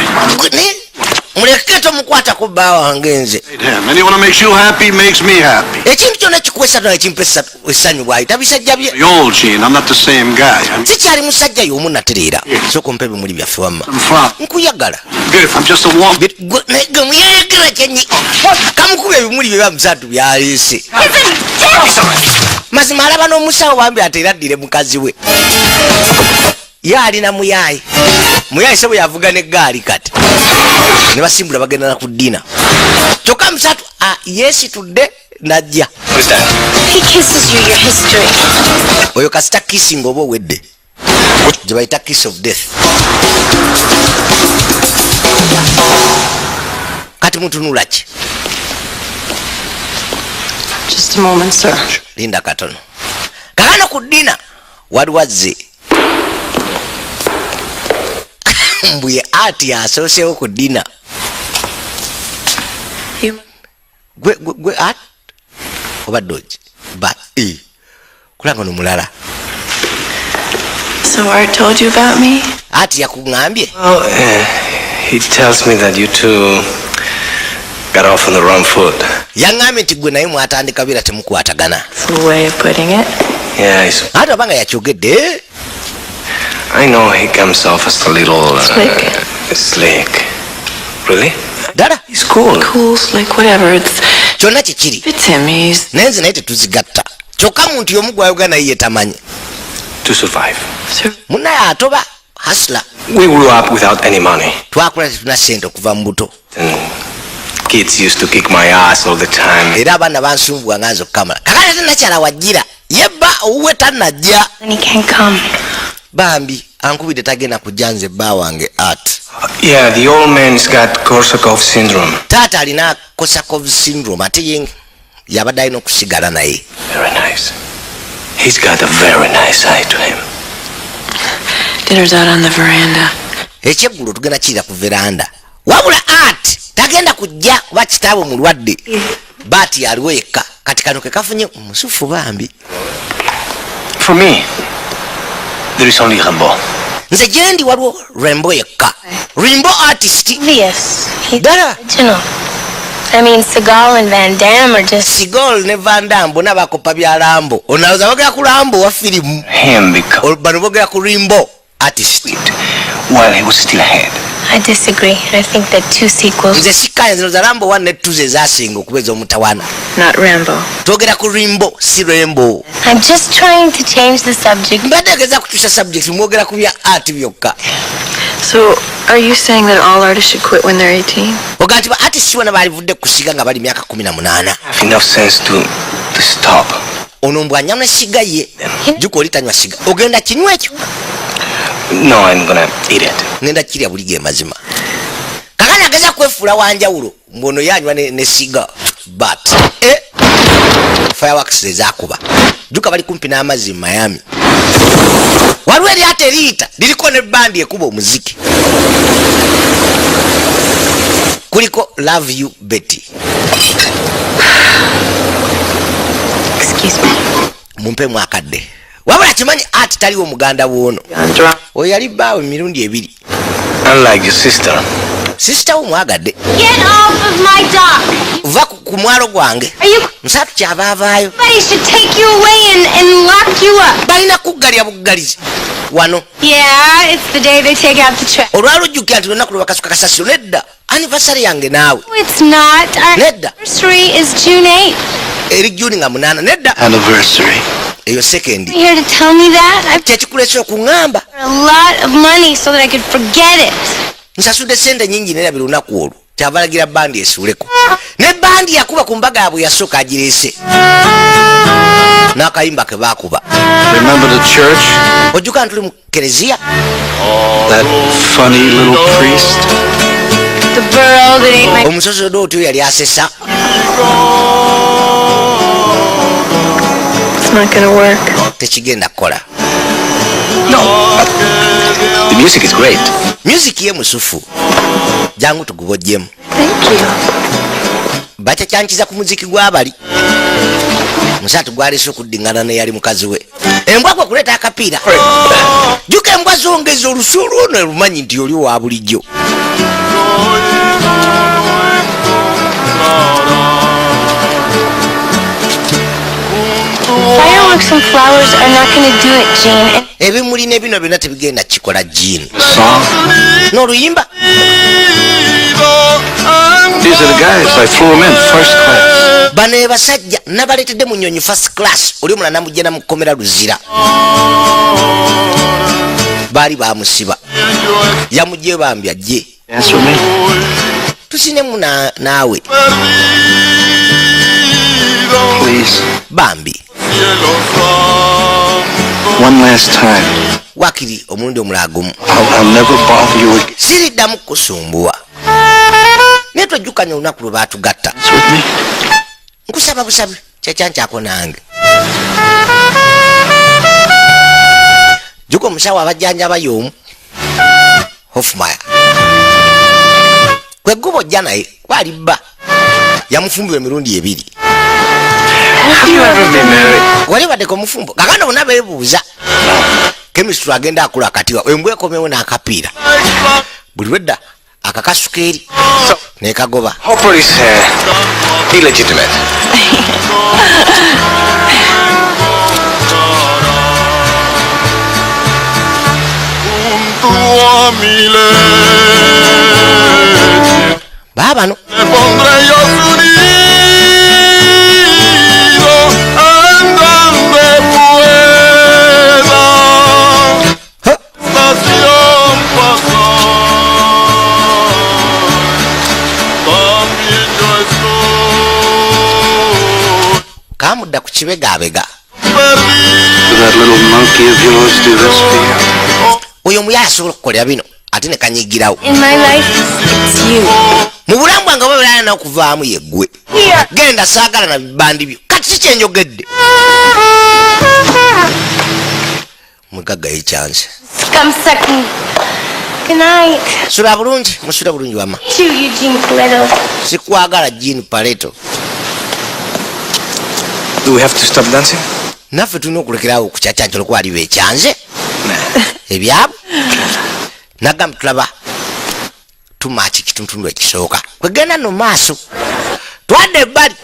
Muleke tomukwatako bba wange nze. Hate him. Anyone who makes you happy makes me happy. Ekintu kyonna ekikuwa essanyu ekimpa essanyu bw'ayita bisajja bye. The old Gene, I'm not the same guy. I'm Sikyali musajja y'omu natereera. Sooka ompe ebimuli byaffe wamma. I'm fine. Nkuyagala. Beautiful. I'm just a warm. Gwe, naye gwe muyagala kyenyi. Kamukuba ebimuli bye bamusaatu byaleese. Mazima alaba n'omusawo wambi ate era addire mukazi we. Ye alina muyaayi. Muyayise bwe yavuga neggaali kati ne basimbula bagenda na ku dinner, kyokka musatu yeesitudde najja. Who's that? He kisses you, your history. Oyo kasita kissing oba owedde, gye bayita kiss of death. Kati mutunula ki? Just a moment, sir. Linda katono. Kakano ku dinner waliwo azze mbuye ati asoosewo ku dinner. You Gwe gwe gwe art oba dogi ba e kulanga nomulala. So Art told you about me? Ati yakuŋŋambye? Well, he tells me that you two got off on the wrong foot. Yaŋŋambye nti gwe naye mwatandika bira temukwatagana. It's a way of putting it. Yeah, he's, Ate obanga yakyogedde. I know he comes off as a little Slick. Slick. Really? Ddala. He's cool. Cool, slick, whatever. It's Kyonna kikiri. fits him. He's Naye nze naye tetuzigatta, kyokka muntu y'omu gwayogera naye ye tamanyi. To survive. Sir, Munaye atoba hustler. We grew up without any money. Twakula tetuna ssente okuva mu buto. And kids used to kick my ass all the time. Era abaana bansunguwa nga nze okukamala. Kakati ate nakyala wajjira yebba owuwe tannajja. And he can't come. Bambi ankubidde tagenda kujja nze bba wange art. Yeah, the old man's got Korsakoff syndrome. Taata alina Korsakoff syndrome, ate ye yabadde alina okusigala naye. Very nice. He's got a very nice eye to him. Dinner's out on the veranda. Ekyeggulo tugenda kirira ku veranda. Wabula art tagenda kujja kuba kitaabwe mulwadde, baati aliwo yekka. Kati kano ke kafunye musufu bambi. For me, there is only Rambo. Nze gyendi waliwo Rambo yekka, Rambo artist. Obvious. He's Ddala. original. I mean, Seagal and Van Damme are just. Seagal ne Van Damme bonna bakopa bya Rambo. Onalowooza bogera ku Rambo wa firimu. Him because Bano bogera ku Rambo artist. while he was still ahead. I disagree. I think that two sequels. Nze sikkanya zino za Rambo 1 ne 2 ze zasinga okuba ez'omutawana. Not Rambo. Twogera ku Rambo, si Rambo. I'm just trying to change the subject. Mbadde egeza kukyusa subject, mwogera ku bya art byokka. So, are you saying that all artists should quit when they're 18? Oga nti ba artist bonna balivudde kusiga nga bali myaka 18? Have enough sense to stop. Ono mbw anywa siga ye. Juka oli tanywa siga, ogenda kinywa ekyo? No, I'm gonna eat it. Ngenda kirya buli ge mazima. Kakati ageza kwefuula wanjawulo mbono yanywa ne siga, but fireworks ezakuba juka bali kumpi n'amazzi mu Miami. Waliwo eryato eriyita liriko ne bandi ekuba omuziki, kuliko Love You Betty. Excuse me. Mumpe mwakadde. Wabula kimanyi ati taliwo muganda woono. Andra. Oyo yali bbaawe emirundi ebiri. Unlike your sister. Sister wo mwagadde. Get off of my dock! Va ku mwalo gwange. Are you. Musatu kyava avaayo. Somebody should take you away and lock you up. Balina kuggalya buggalizi wano. Yeah, it's the day they take out the trash. Olwalujjukira nti lunaku lwe bakasuka kasasiro. Nedda, anniversary yange naawe. No, it's not. Our Nedda. anniversary is June 8th. Eri Juni nga 8. Nedda. Anniversary. Eyo second. You here to tell me that? I've Kyekikulesa okuŋŋamba? a lot of money so that I could forget it. Nsasudde sente nyingi nerabira olunaku olwo. Kyava alagira bandi esuuleko, ne bandi yakuba ku mbaga yaabwe yasooka agireese n'akayimba ke baakuba. Remember the church? Ojjuka ntuli mu kereziya? That funny little priest? The burro that ate my. Omusosodooti oyo yali asesa. It's not gonna work. Tekigenda kukola. No, but the music is great. Music ye musufu, jangu tugubojjemu. Thank you. Bakyakyankiza ku muziki gw'abali musatu gwalese okuddiŋŋana neyali mukazi we. Embwa gwe kuleeta akapiira, juka embwa zongeza olusu olwono lumanyi nti oli owa bulijjo. Fireworks and flowers are not gonna do it, Gene. And Ebimuli ne bino byonna tebigenda kikola, Gene. Song? N'oluyimba. These are the guys. I flew them in first class. Bano be basajja nabaleetedde mu nnyonyi first class. Oli omulala namujja namukomera luzira. Baali bamusiba, yamugye bambi ajje. Dance with me? Tusinemu naawe. Please. Bambi. One last time. Wakiri omulundi omulala gumu. I'll never bother you again. Siriddamu kusumbuwa, naye twejjukanya olunaku lwe baatugatta. Dance with me? Nkusaba busabi kyekyankyako nange. Jjuka omusawo abajjanjaba y'omu Hofmire kwe gguba ojja naye kwali bba yamufumbirwa emirundi ebiri. Have you ever been married? Wali baddeko omufumbo? Kakano bonna beebuuza chemistry agenda akula akatiwa embwa ekomewo n'akapiira buli lwedda akakasuka eri nekagoba. Hopper is illegitimate. Baabano Huh? Kamudda ku kibegabega. Did that little monkey of yours do this for you? Oyo omuyaye asobola okukolera bino ate ne kanyigirawo. In my life, it's you. Mu bulamu bwange oba bulala n'okuvaamu yeggwe. Genda, saagala na bibandi byo. Kati si kyenjogedde, mugagga yekyanze. Scum sucking. Good night. Sula bulungi, musula bulungi wama. To Eugene Coletto. Sikwagala, Jean Paleto. Do we have to stop dancing? Naffe tulina okulekerawo okukyakyankyo olwokuba bekyanze ebyabwe. Nagamba tulaba tumaki kituntundu ekisooka kwegenda no maaso twadde ebbali.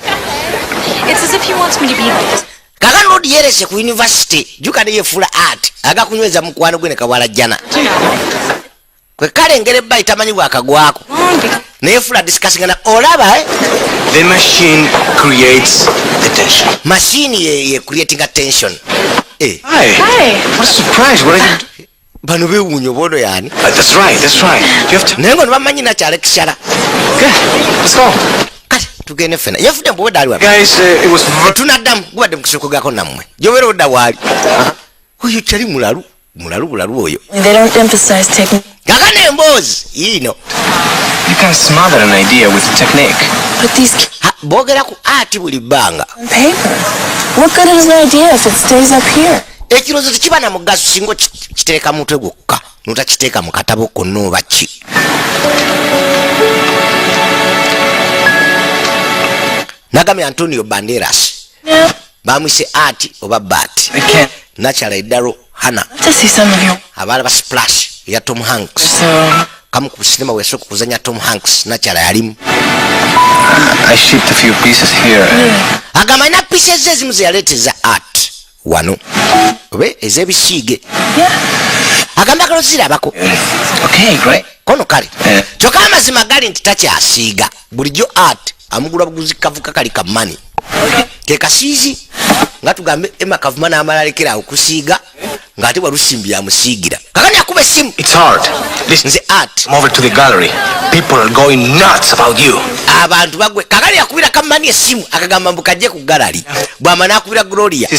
It's as if he wants me to be like this. Kakano lodi yerese ku university juka neyefuula art aga kunyweza mukwano gwe ne kawalajjana kwe kalengera ebbali tamanyi bwakagwako neyefuula discussingana olaba, eh? The machine creates the tension. Machine ye creating a tension, eh. Hi. Hi. What a surprise. What are you doing? Bano bewuunya oba ono yaani. That's right, that's right. You have to. Naye ngo nebamanyi nakyalekisala. Good. Let's go. Kale tugende ffena yefudde mbuwedde ali wano. Guys, it was Tunaddamu gubadde mukusokogako nammwe gyobeera odda waali oyo kyali mulalu mulalu bulalu oyo. They don't emphasize technique, Kakano emboozi yiino. You can smother an idea with technique. but these Ha, boogera ku art buli bbanga. on paper. What good is an idea if it stays up here? Ekirowoozo tekiba na mugaso singa okiteeka mu mutwe gwokka notakiteeka mu katabo konna oba ki. Nagambye Antonio Banderas bamwise art oba bat. I can't. Nakyala eddalo Hana. To see some of your Abaala ba Splash eya Tom Hanks. so Kamu ku sinema wesooka okuzanya Tom Hanks nakyala yalimu. I shipped a few pieces here. Agamba alina pieces ezimu zeyaleeta art wano oba ez'ebisiige. Agamba kalo zirabako. Okay, great. Kono kale. Eh. Kyokka amazima gali nti takyasiiga bulijjo art amugula buguzi kavuka kali kamani ke kasiizi nga tugambe Ema Kavuma n'amala alekera okusiiga ng'ate Walusimbi yamusiigira. Kakani akuba essimu. It's hard. Listen, Nze Art. come over to the gallery. People are going nuts about you. Abantu bagwe. Kakani yakubira kamani essimu akagamba mbu kajje ku gallery bwama n'akubira Gloria.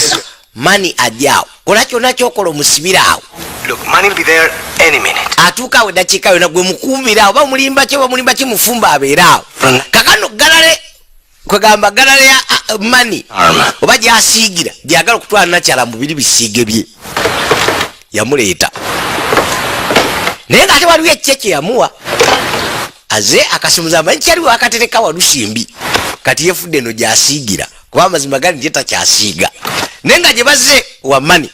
Mani ajjaawo kola kyonna kyokola omusibira awo. Look, money will be there any minute. Atuuka awo eddakiika yonna gwe mukuumira awo oba mulimba ki oba mulimba ki mufumba abeere awo. Kakano gallery kwegamba gallery ya Mani Arm. oba gyasiigira gyagala okutwala nakyala mubiri bisiige bye yamuleeta naye ngaate waliwo ekyekye yamuwa aze akasimuza amanyi kyaliwo akatereka Walusimbi kati yefudde eno gyasiigira kuba amazima gali nje takyasiiga naye nga gye bazze wamani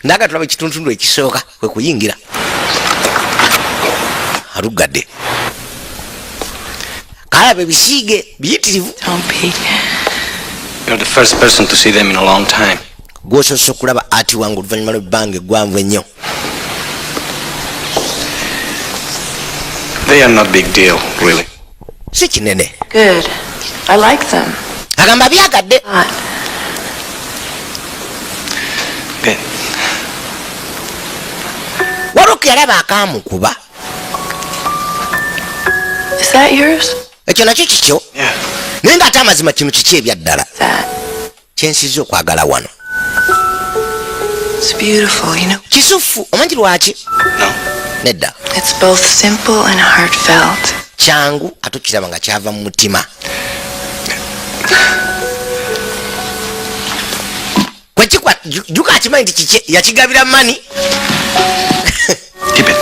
naga tulaba ekituntundu ekisooka kwe kuyingira alugadde kalaba ebisiige biyitirivu. Don't be. You're the first person to see them in a long time. Gwosoose okulaba ati wange oluvannyuma lw'ebbanga eggwanvu ennyo. They are not big deal, really. Si kinene. Good. I like them. Agamba byagadde. Not. Good. Waliwo Juka yalaba akamukuba. Is that yours? Ekyo nakyo kikyo? Yeah. Naye ngaate amazima kino kiki ebyaddala? That. Kyensiza okwagala wano. It's beautiful, you know. Kisufu, omanyi lwaki? No. Nedda. It's both simple and heartfelt. Kyangu ate okiraba nga kyava mu mutima. Kwekikwa juka akimanyi nti kiki yakigabira mani. Keep it.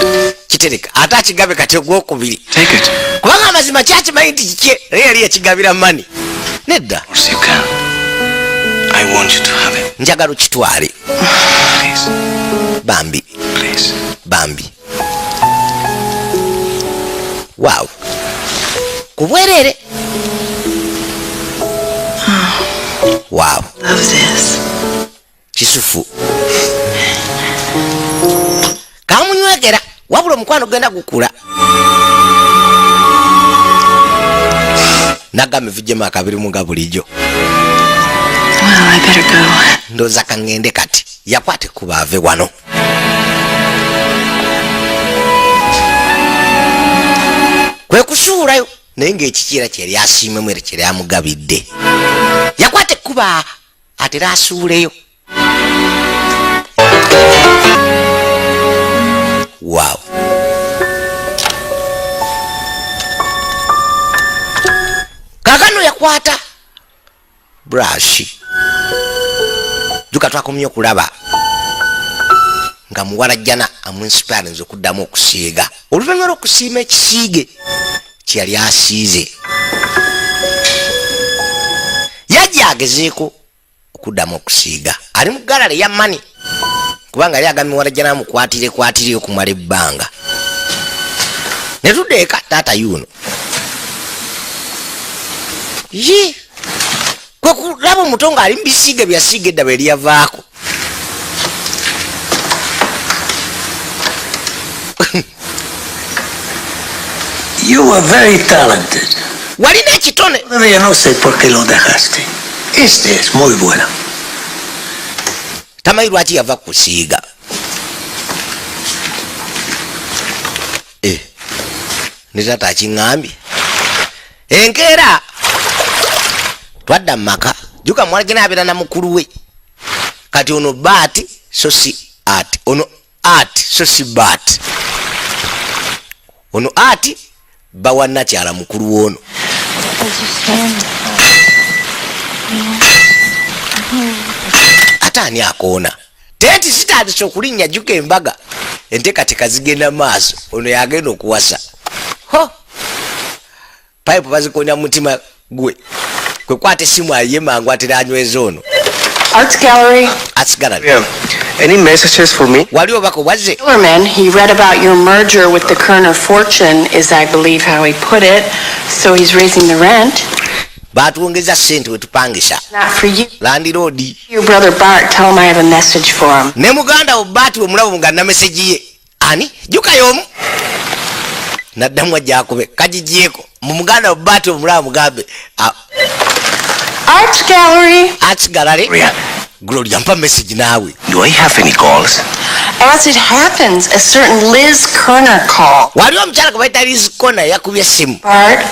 Kitereka ate akigabe kati ogwokubiri. Take it. Kubanga amazima kyakimanyi nti kiki naye yali yakigabira mani. Nedda. Of course you can. I want you to have it. Njagala okitwale. Please. Bambi. Please. Bambi. Waaw, ku bwereere. Waaw. Love this. Kisufu. Kamunywegera, wabula omukwano genda gukula. Nagamba evujjemu akabirimu nga bulijjo. Well, I better go. Ndowooza kaŋŋende kati. Yakwata ekkubo ave wano. Kwe kusuulayo naye ng'ekikiira kyeyali asiimemu era kyeyali amugabidde. Yakwata ekkubo atera asuuleyo. Waaw, kaakano yakwata brush. Juka twakomye okulaba nga muwala jjana amuinspirinze okuddamu okusiiga oluvannyuma lw'okusiima ekisiige kyeyali asiize. Yajja agezeeko okuddamu okusiiga. Ali mu gallery ya mani kubanga yali agambye muwala jjana amukwatire kwatire okumala ebbanga. Ne tudda eka, taata yuno ye kwe kulaba omuto ng'ali mu bisiige byasiiga edda bwe lyavaako. You were very talented. Walina ekitone. Todavía no sé por qué lo dejaste. Este es muy bueno. Tamanyi lwaki yava kusiiga. Ne taata akiŋŋambye. Enkeera twadda mu maka. Juka muwala gye naabeera na mukulu we. Kati ono Baati so si Art, ono Art so si Baati, ono Art bawa nakyala mukulu w'ono. Ate ani akoona tenti zitandise okulinnya. Juka embaga enteekateeka zigenda maaso, ono yagenda okuwasa. Ho, payipu bazikonya mu mutima gwe kwe kwata essimu ayiye mangu atera anyweza ono. Arts Gallery. Arts Gallery. Yeah. Any messages for me? Wali obaka obwazze? Hillerman, he read about your merger with the Kerner fortune, is I believe how he put it. So he's raising the rent. Batwongeza ssente we tupangisa. Not for you. Landlord. Your brother Bart, tell him I have a message for him. Ne muganda wo Bart we mulabo nga na message ye. Ani? Juka yomu. Naddamu ajja akube kagigyeko. Mu muganda wo Bart we mulabo mugambe. Arts Gallery. Arts Gallery. Gloria. Gloria, mpa message naawe. Do I have any calls? As it happens, a certain Liz Kerner called. Waliwo omukyala gwe bayita Liz Kerner yakubye essimu. Bart,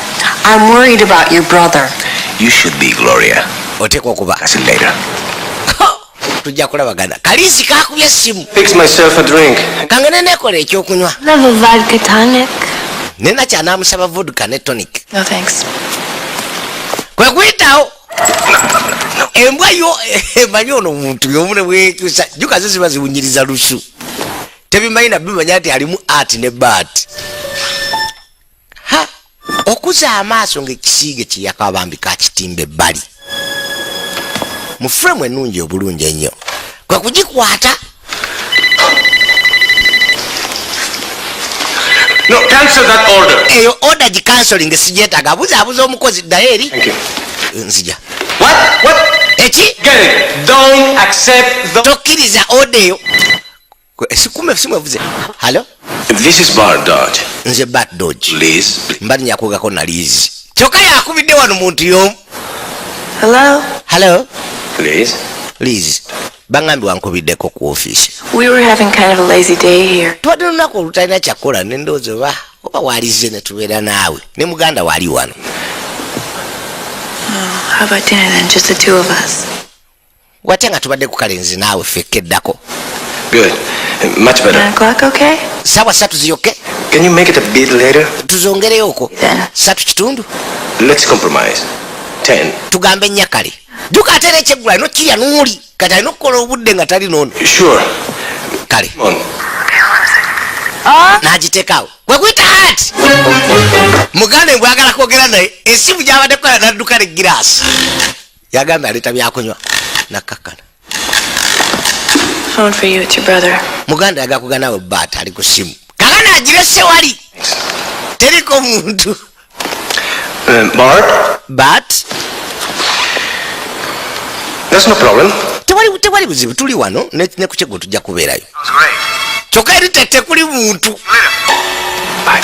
I'm worried about your brother. You should be, Gloria. Oteekwa okuba. That's it later. Tujja kulabagana. Kaliisi kakubye essimu. Fix myself a drink. Kangene nekola ekyokunywa. Love a vodka tonic. Nena kyanaamusaba vodka ne tonic. No thanks. Kwe kuyitawo embwa yo emanyi ono omuntu yomu ne bwekyusa. Juka zo ziba ziwunyiriza lusu, tebimanyi na bimanya nti alimu Art ne Bart. Ha, okuza amaaso ng'ekisiige kiyaka bambi kakitimba ebbali mu frame ennungi obulungi ennyo kwe kugikwata. No, cancel that order. Eyo order gicanceling, sigyetaaga. Abuzaabuza omukozi ddayo eri. Thank you. Nzija. What? What? Eki? Get it. Don't accept the... Tokkiriza order eyo. Sikume simwevuze. Hello. This is Bart Dodge. Nze Bart Dodge. Liz. Mbali nyakwogako na Liz. Kyokka yakubidde wano muntu y'omu. Hello? Hello. Liz. Liz. Baŋŋambye wankubiddeko ku ofiisi. We were having kind of a lazy day here. Tubadde lunaku olutalina kyakukola, nendowooza oba walize ne tubeera naawe ne muganda waali wano. How about dinner then, just the two of us? Watya nga tubadde ku kalenzi naawe ffekka eddako? Good. Much better. 9 o'clock, okay? Saawa 3 ziyokke? Can you make it a bit later? Tuzongereyoko. Then. 3:15. Let's compromise. 10. Tugambe nnya kale. Jjuka ate era ekyeggulu alina okukirya n'oli, kati alina okukola obudde nga tali noono. Sure. Kale. Come on. N'agiteekaawo kwe kuyita ati muganda bwagala kwogera naye esimu gyabadde kukola, nadduka ne giraasi, yagambye aleeta byakunywa, nakkakkana. Phone for you, it's your brother. Muganda yagala naawe baata ali ku simu, kakana agirese wali teriko muntu. Bart? But There's no problem. Tewali buzibu, tuli wano ne ku kyeggulo tujja kubeerayo, kyokka eri tekuli muntu. Bye.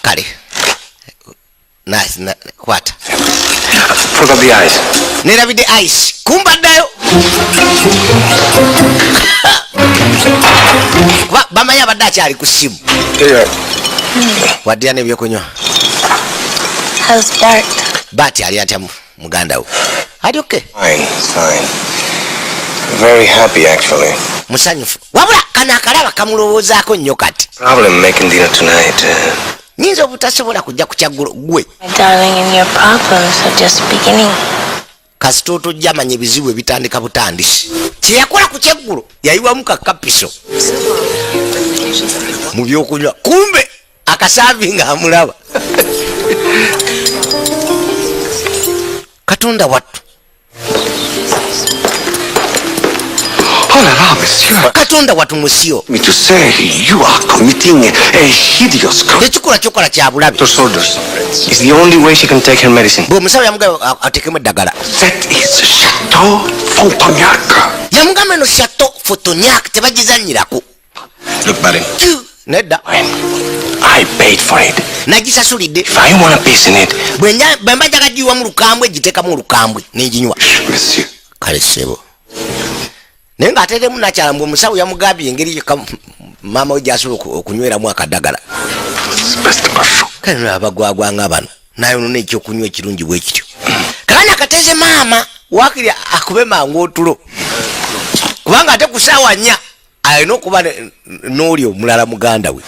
Kale. Kwata. Forgot the ice. Nerabidde ice, kumbaddayo kuba bamanyi abadde akyali ku simu. Here you are. Waddira n'ebyokunywa. How's Bart? Baati ali atya muganda we? Ali okay? Fine, fine. Very happy, actually. Musanyufu, wabula kano akalaba kamulowoozaako nnyo kati. Problem making dinner tonight. Nyinza obutasobola kujja ku kyaggulo gwe. My darling, and your problems are just beginning. Kasita otojja manya ebizibu ebitandika butandisi. Kyeyakola ku kyeggulo, yayiwamu kakapiso mu byokunywa, kumbe akasaavi nga amulaba. Katonda wattu! Oh là là, monsieur. Katonda wattu, monsieur. Me to say, you are committing a hideous crime. Ekikola kyokola kya bulabe. Doctor's orders. It's the only way she can take her medicine. Bwe omusawo yamugamba atekemu eddagala. That is Chateau Frontenac. Yamugamba eno Chateau Frontenac tebagizanyirako. Look, buddy. Nedda. I paid for it. Nagisasulidde. If I want a piece in it, Bwe mba njaga giyiwamu lukambwe, giteekamu olukambwe nenginywa. Monsieur. Kale ssebo, naye ng'ateremu nakyala mbwe omusawo yamugambye engeri yokka maama we gyasobola okunyweramu akadagala. Espèce de cochon. Kale no abagwagwa nga bano naye nona ekyokunywa ekirungi bwe kityo, kakani akateze maama wakiri akube mangu otulo, kubanga ate ku saawa 4 alina okuba n'oli omulala muganda we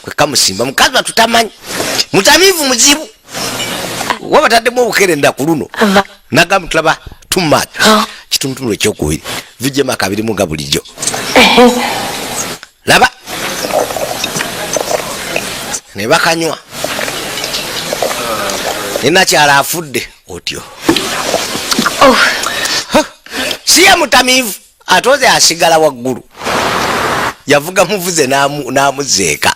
kwe kamusimba. Mukazi watutamanyi mutamiivu muzibu, waba taddemu obukerenda ku luno nagamba tulaba too much. Kitundutundu ekyokubiri vijjemu akabirimu nga bulijjo laba ne bakanywa, nenakyala afudde otyo. Oh, Si ye mutamiivu, ate oze asigala waggulu, yavuga muvuze n'amuzeeka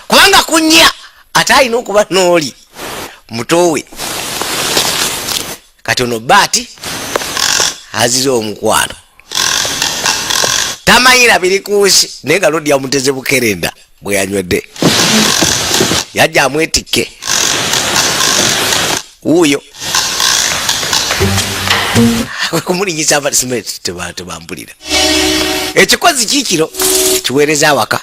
kubanga kunya ate alina okuba n'oli mutowe. Kati ono baati azize omukwano, tamanyira biri ku nsi, naye nga lodi yamuteze bukerenda bwe yanywedde, yajja amwetikke wuuyo kumulinyisa tebambulira ekikozi kikiro kiweereza awaka,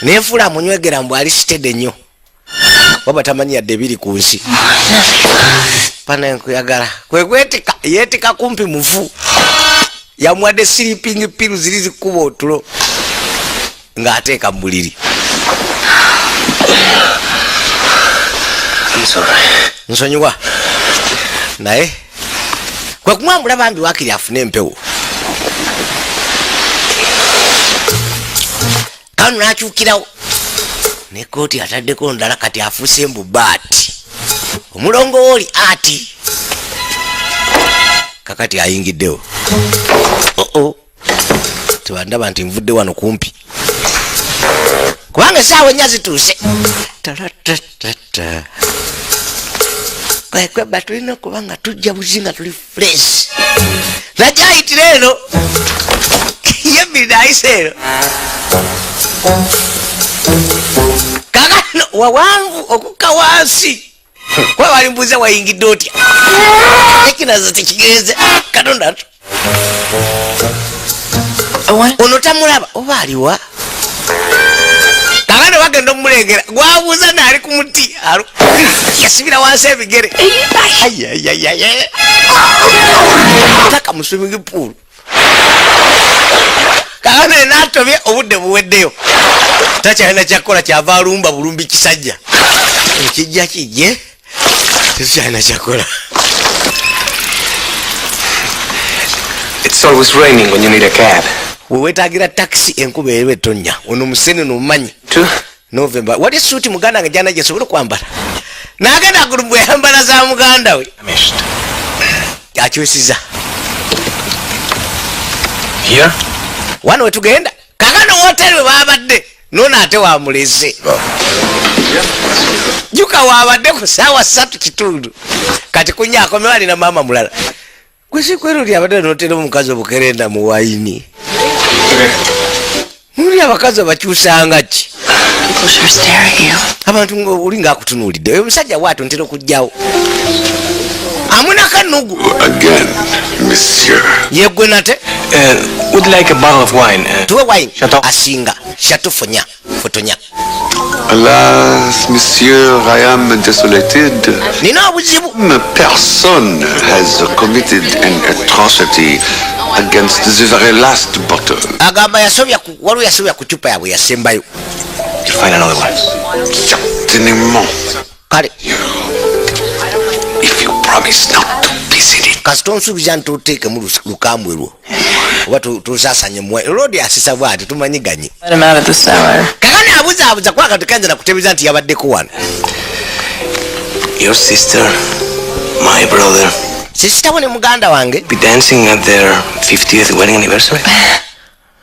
nenfuula amunywegera mbw ali sitede nnyo, waba tamanyi yadde ebiri ku nsi. Pana nkuyagala kwekwetika yeetika kumpi mufu, yamuwadde sleeping pill ziri zikuba otulo ng'ateeka mu buliri. I'm sorry. Nsonyiwa, naye kwe kumwambula bambi wakiri afune empewo. Kano nakyukirawo ne kooti ataddeko ndala, kati afuuse mbu baati omulongo wooli ati kakati ayingiddewo. Oo, tebandaba nti nvudde wano kumpi, kubanga esaawa 4 zituuse. Taratata. Kwekweba tulina okuba nga tujja buzi nga tuli fresh. Najja ayitira eno yebiri ayise eno kakano wawanvu okukka wansi, kuba balimbuuza wayingidde otya, ekinazo tekigenze. Katonda tu One. Ono tamulaba oba aliwa? Kakano bagenda omulengera, gwabuuza naali ku muti, yasibira wansi ebigere. Ayayayaya, paka mu swimming pool. Kakano natobye, obudde buweddeyo, takyalina kyakukola, kyava alumba bulumbi kisajja ekijja kijje, tetukyalina kyakukola. It's always raining when you need a cab. Wewetagira takisi enkuba eba etonnya. Ono musene nomumanyi. Two? November wali esuuti muganda nga jana gyesobola okwambala, nagenda gulu bweyambala za muganda we. Missed. Akyusiza. Here? Wano wetugenda kakano woteri we babadde nono ate wamuleze juka wabadde ku 3:15, kati kunya akomewo alina maama mulala kwesikwero abadde notera omukazi obukerenda mu wayini. Muli abakazi abakyusanga ki? People sure stare at you. Abantu nga oli ngaakutunuulidde. Oyo omusajja bwatyo ntera okugjawo amunako ennugu. Again, monsieur. Yeggwe nate. Would like a bottle of wine. Tuwe wine. Chateau. Asinga Chateau Fonya Fotonya. Alas, monsieur, I am desolated. Nina obuzibu. Personne has committed an atrocity against the very last bottle. Agamba yasobya waliwo yasobya ku cupa yaabwe yasembayo. You'll find another one. Certainement. Kale. If you promise not to visit it. Kasita onsuubiza nti oteekemu lukambwe lwo oba tosasanye muwa lodi asisa bwati tumanyiganye. Let him out of the cellar. Kakani abuzaabuza kuba kati kayinza nakutebeeza nti yabaddeko wano. Your sister, my brother, Sisita wo ne muganda wange be dancing at their 50th wedding anniversary.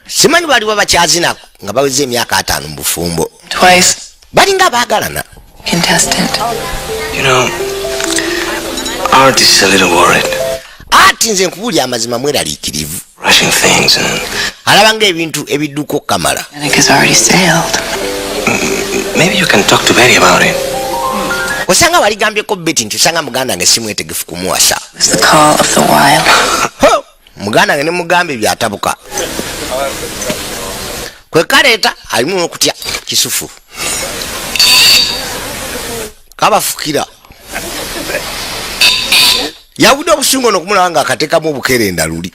Simanyi baliwo bakyazina nga baweze emyaka 50 mu bufumbo. Twice. Balinga baagalana. Contestant. You know, Art is a little worried. Ati nze nkubuulira amazima mweraliikirivu. Rushing things and Alaba ng'ebintu ebidduka okukamala. Nick has already sailed. Maybe you can talk to Betty about it. Osanga waligambyeko Betty nti osanga muganda wange si mwetegefu kumuwasa. It's the call of the wild. Ho! Muganda wange ne mugamba ebyatabuka. Kwe kaleeta alimu n'okutya kisufu. Kabafukira. Yawudde obusungu ono okumulaba ng'akateekamu obukerenda luli.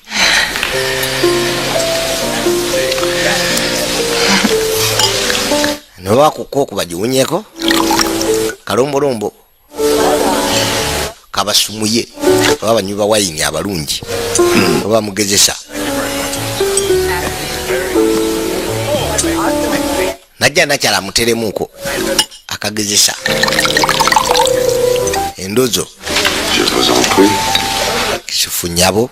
Noba kukooku bagiwunyeko kalombolombo kabasumuye oba banywi ba wayini abalungi oba mugezesa. Najja nakyala muteremuko akagezesa endozo. Je vous en prie. Kisufu nyabo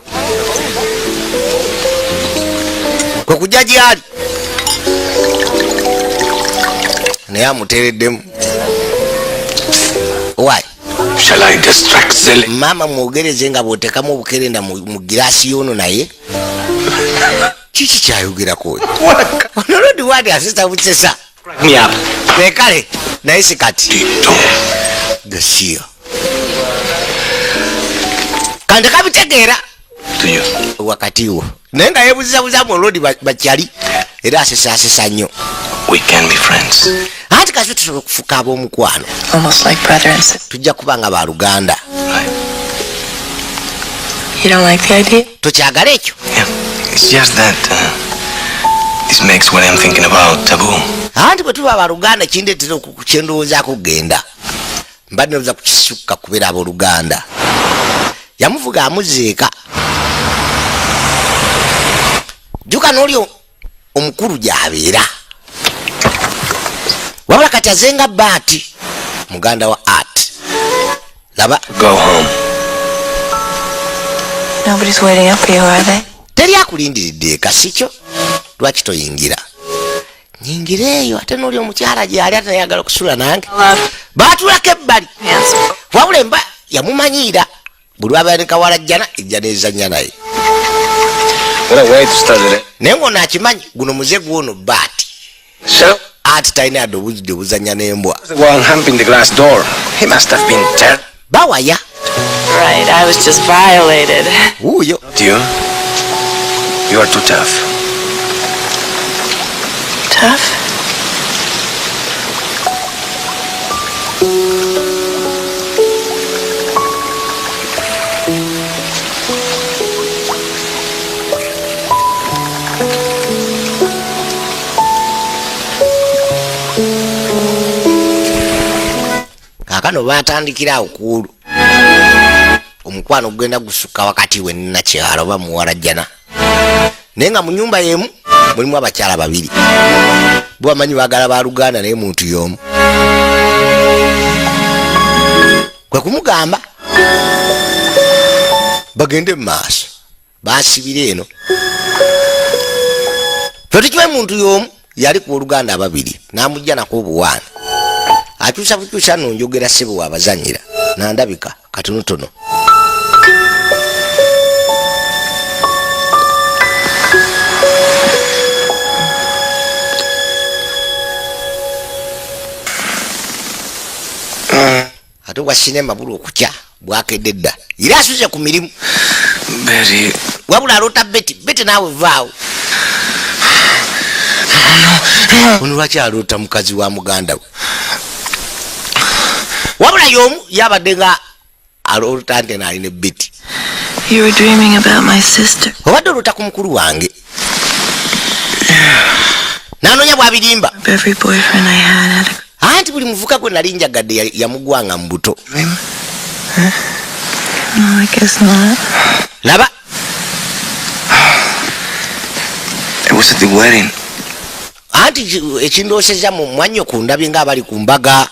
kwe kujja gyali naye amuteereddemu. Why? Shall I distract Zele? Maama mwogereze nga bw'oteekamu obukerenda mu giraasi y'ono naye. Kiki kyayogerako oyo? Ono Lord Ward asesa busesa. Crack me up. Kale, naye si kati. Tito. Gasiya. Kante kabitegeera. To you. Wakati wo. Naye nga yeebuzizabuza mu Lord bakyali era asesa nnyo. We can be friends. Anti kasi tusobola okufuuka ab'omukwano. Almost like brother and sister. Tujja kuba nga baluganda. Right. You don't like the idea? Tokyagala ekyo? Yeah. It's just that this makes what I'm thinking about taboo. Anti bwe tuba baluganda kindeetera kyendowoozaako okugenda. Mbadde ndowooza kukisukka kubeera abooluganda. Yamuvuga amuziika. Jjuka n'oli omukulu gy'abeera. Wabula kati azenga Baati muganda wa Art. Laba. Go home. Nobody's waiting up for you, are they? Teri akulindiridde eka, si kyo? Lwaki toyingira? Nyingira eyo ate n'oli omukyala gy'ali ate nayagala okusula nange. Love. Baatulako ebbali. Yes. Wabula emba yamumanyiira. Buli lw'abeera ne kawalajjana ejja n'ezannya naye. What a way to start the day. Naye ng'ono akimanyi guno muze gw'ono Baati. So? Ati talina yadde obuzidde obuzannya n'embwa. The one humping the glass door. He must have been terrible. Bawaya. Right, I was just violated. Wuuyo. You? You are too tough. tough. Kaakano batandikira awo ku olwo omukwano gugenda gusukka wakati we nakyala oba muwalajjana, naye nga mu nyumba yemu mulimu abakyala babiri, bo bamanyi baagala baluganda, naye muntu y'omu. Kwe kumugamba bagende mu maaso basibire eno fe tukimanyi muntu y'omu yali ku oluganda ababiri, n'amujja nako obuwaana akyusa bukyusa. Nno njogera ssebo waabazanyira nandabika katonotono. Ate obwa sinema buli okukya bwakedde dda, era asuze ku mirimu. Betty. Wabula aloota Betty. Betty naawe vaawo. Ono lwaki aloota mukazi wa muganda we? Wabula y'omu yabadde nga aloota nti naalina Betty. You were dreaming about my sister. Obadde oloota ku mukulu wange, nanoonya bwabirimba. Every boyfriend I had had a Anti buli muvuka gwe nali njagadde yamugwanga mu buto. No, I guess not. Laba. It was at the wedding. Anti ekindooseza mu mwannyoko, ndabye ng'abali ku mbaga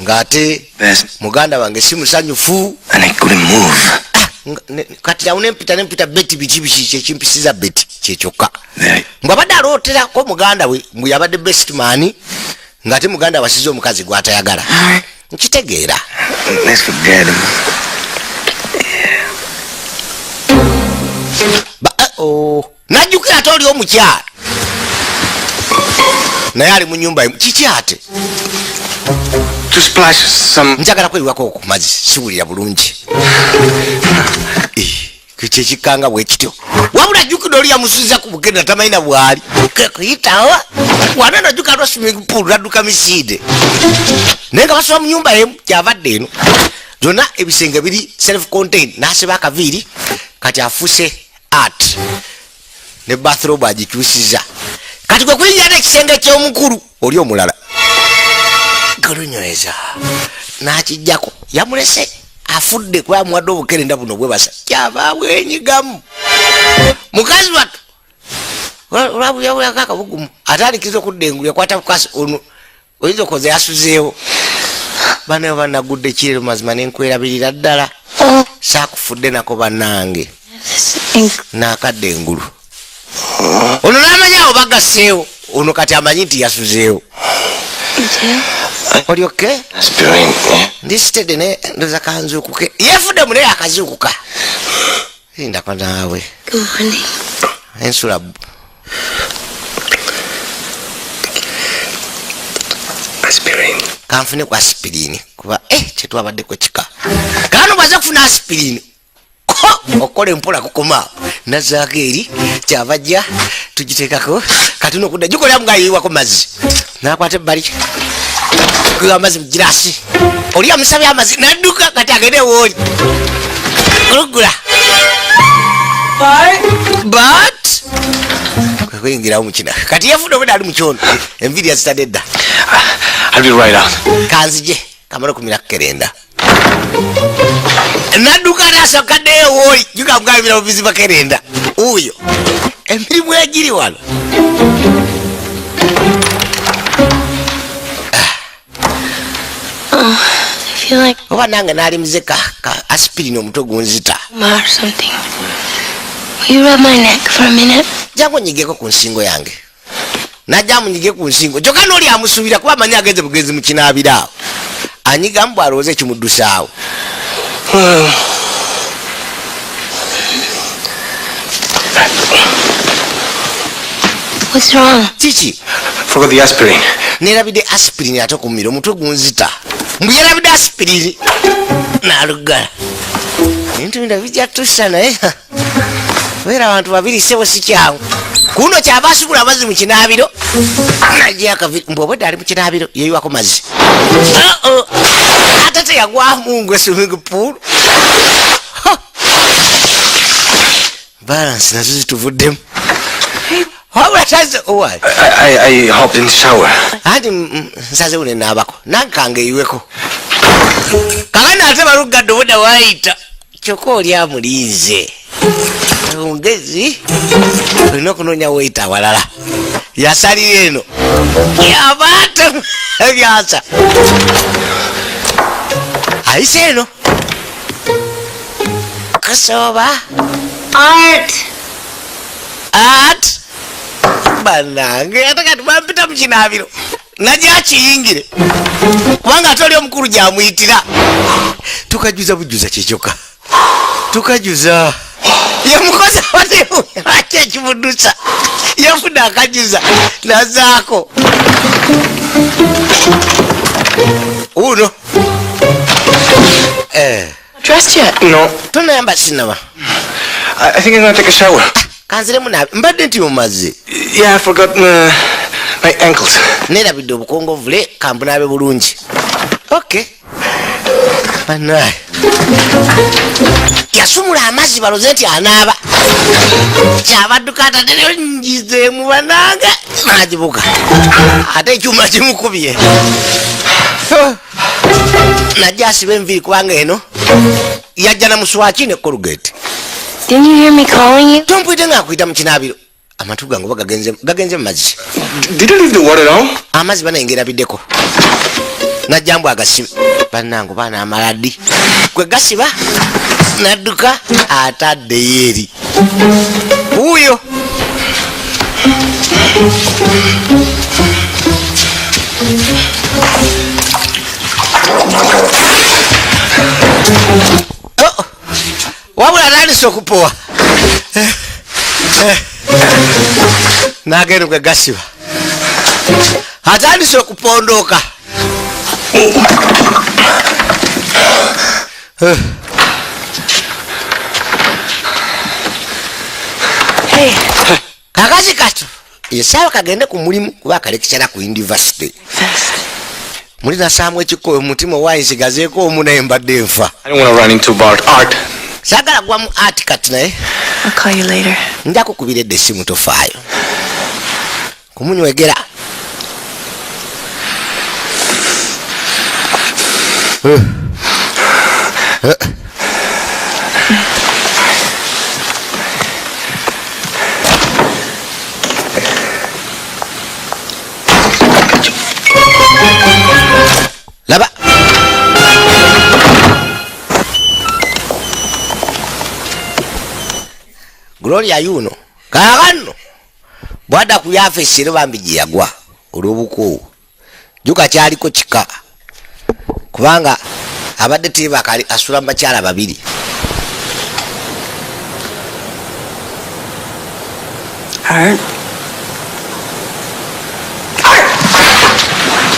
ng'ate Best. muganda wange si musanyufu. And I couldn't move. Ah, kati awo nempita Betty. Biki biki kyekimpisiza Betty kyekyokka. There. Mbwabadde alooterako muganda we, mbu yabadde best man, ng'ate muganda we asize omukazi gw'atayagala. Nkitegeera. Let's forget him. Oh. Najjukira ate oli omukyala naye ali mu nyumba emu. Kiki ate? To splash some. Njagala kweyiwako ku mazzi, siwulira bulungi. Eh, kyekikkanga bwe kityo. Wabula jjukira oli yamusuiza ku bugenda, tamanyina bwali kuyitawo wana. Najjuka lwa swimming pool nadduka misinde, naye nga basula mu nyumba emu. Kyavadde eno zonna ebisenge biri self contained, n'asiba akaviiri. Kati afuse art ne bathrobe agikyusiza. Kati kwe kuyingira n'ekisenge ky'omukulu oli omulala, galunyweza n'akijjako. Yamulese afudde kuba amuwadde obukerenda buno bwebasa, kyava bwenyigamu mukazi wattu olwabuyabuyako akabugumu, atandikiriza okudda engulu, yakwata bukasi. Ono oyinza okoza yasuzeewo. Banayo banagudde kirero, mazima nenkwerabirira ddala, saakufudde nako bannange. This N'akadda engulu ono n'amanyi awo bagasseewo. Ono kati amanyi nti yasuzeewo. You too? Olyoke. Aspirin. Yeah. Ndi steady, ne ndoza kanzuukuke. Yefudde munaye akazuukuka, lindako naawe. Good morning. Ensula. Aspirin. Kanfune ku aspirin kuba kyetwabaddeko kika. Kano bwaze kufuna aspirin, okukola empola kukoma nazaako eri kyava jja tugiteekako. Kati nokudda gikoleramu nga yiwako mazzi, nakwata ebbali kuwa amazzi mu girasi. Oli amusabye amazzi, nadduka kati agende wooli oluggula but kwekuyingirawo mukina. Kati yafudde obwedde ali mukyondo, enviiri yazitadde dda. I'll be right out. Kanzije kamala okumira kukerenda, nadduka nasokaddeyo wooli jukamugambira bubizi bakerenda uyo emirimu egiri wano. I feel like Oba nange nalimize ka aspirin, omutwe gunzita. or something. Will you rub my neck for a minute? Jangu onyigeko ku nsingo yange. Najja munyige ku nsingo, kyokka nooli amusuubira kuba amanyi agenze bugenzi mukinaabira awo, anyigamu bwalowooza ekimuddusaawo. Well, What's wrong? Kiki? Forgot the aspirin. Nerabidde aspirin, ate okumira omutwe gunzita. Mbu yerabidde aspirin, nalugala ebintu bino bijja tussa, naye beera abantu babiri sebo si kyangu. Kuno kyava asubula amazzi mu kinaabiro, najja akavi mbu obwedda ali mu kinaabiro yeyiwako mazzi. Oh, ate teyagwamu ngwe swimming pool. Ha! Balance nazo zituvuddemu, wabula taze owai. I hopped in the shower. Anti nsazewo nenaabako nange eyiweko kakani, ate balugadde obudda waayita, kyokka oli amulinze. Omugezi olina okunoonya weyita awalala, yasalira eno yabaate byasa ayise eno kasooba. Art! Art, banange, ate kati bampita mu kinaabiro, najja akiyingire kubanga ate oli omukulu gyamuyitira. Tukajuza bujuza kyekyoka tukajuza, ye mukozi abadde lwaki ekimudusa, yafudde akajuza nazaako uno. Dressed yet? No. Tonayamba sinaba. I think I'm gonna take a shower. Kanziremu naabe, mbadde nti mumaze. Yeah, I forgot my ankles. Nerabidde obukongovule, kambunaabe bulungi. Ok banaye, yasumula amazzi baloze nti anaaba, kyabadduka atatereyo njizeemu banange, nagibuka ate ekyuma kimukubye. Najja asiba enviiri kubanga eno yajja na muswaki ne Colgate. Didn't you hear me calling you? Tompuyite nga akuyita mu kinaabiro, amatu gange oba gagenze mu mazzi. Did you leave the water on? Amazzi banange erabiddeko, najja mbu agasibe. Bannange, baana amaladi gwe gasiba, nadduka ataddeyo eri wuuyo. Oh, wabula atandise okupowa. Eh, nagenda gwe gasiba, atandise okupondooka. Eh. Hey, Kakazi kato esaawa kagende ku mulimu kuba akalekisera ku university. Fest. Muli nasaamu ekikkowe mumutima owayinsigazeeko omu, naye mbadde nfa. I don't want to run into Bart Art. Saagala gwa mu art kati, naye I'll call you later. Nja kukubira edda essimu, tofaayo kumunywegera. Eh. Eh. Laba Gloria yuno kaakano bwadda ku yafesi era bambi gye yagwa olw'obukoowu, juka kyaliko kika kubanga abadde teebakali asula mu bakyala babiri. Art?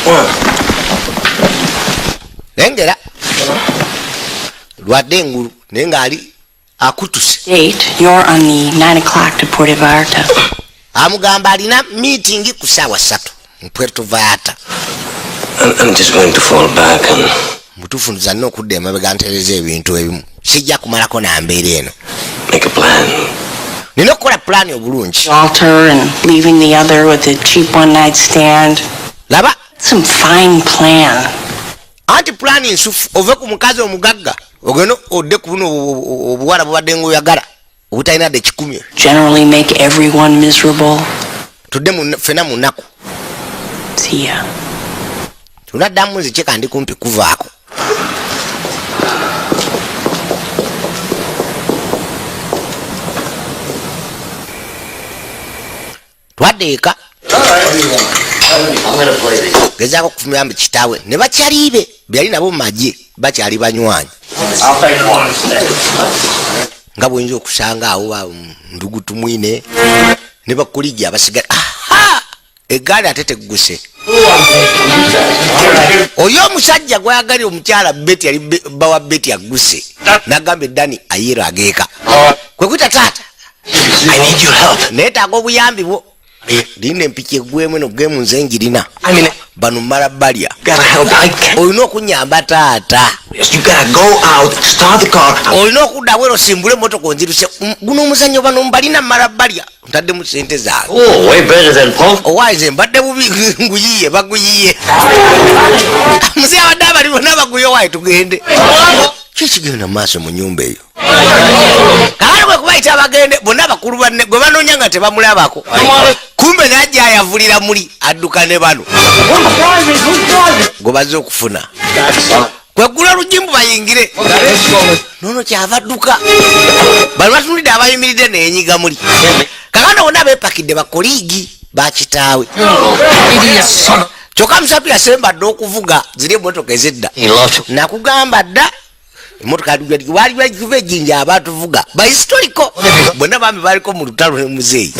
What? Lengera lwadde engulu naye ng'ali akutuse. Date, you're on the 9 o'clock to Puerto Vallarta. Amugamba alina meeting ku ssaawa 3 mu Puerto Vallarta. I'm just going to fall back and Mutuufu nza nina okudda emabega ntereza ebintu ebimu, sijja kumalako nambeera eno. Make a plan. Nina okukola pulaani obulungi. Alter and leaving the other with a cheap one night stand. Laba. Some fine plan. Anti pulaani nsufu, ove ku mukazi omugagga ogende odde ku buno obuwala bubadde ngaoyagala obutalina dde 100. Generally make everyone miserable. Tudde ffena mu nnaku. See ya. Tunaddamu nzike kandi kumpi kuvaako. Twadde eka, gezaako okufumira mbu kitaawe ne bakyaliibe byali nabo mu magye bakyali banywanyi, nga bwoyinza okusanga awo ba ndugu tumwine ne bakulijja abasigala. Aha, egaali ate tegguse. Oyo omusajja gwayagalira omukyala Beti yali bawa Beti agguse, nagamba eddani ayero ageeka kwe kuyita taata. I need your help. Neetaaga obuyambi bwo. Lina empiki eggwemu eno gemu nze njirina. I mean, Bano mmala balya. gotta help. I can't. Olina okunyamba, taata. You gotta go out, start the car. Olina okudda bwero osimbule emotoka onziruse. Guno omuzannyo bano mbalina, mmala balya, ntaddemu sente zange. Oh, way better than Paul. Owaaye, mbadde bubi. Nguyiye, baguyiye. Muze abadde abali bonna baguye. Owaaye, tugende. Kikigenda mu maaso mu nyumba eyo? Kakati bwe kubayita abagende bonna, abakulu banne gwe banoonya nga tebamulabako, kumbe najja ayavulira muli adduka ne bano gwe bazze okufuna. Kwegula olugimbu bayingire nono kyava adduka. Bano batunulidde abayimiridde neyenyiga muli. Kakano bonna beepakidde bakoliigi bakitaawe. Kyokka musatu yasembadde okuvuga ziri emotoka ezedda. Nakugamba dda emotoka wali bagiva ejjinja. Abatuvuga bahistoriko bonna bambi baliko mu lutalo ne muzeeyi.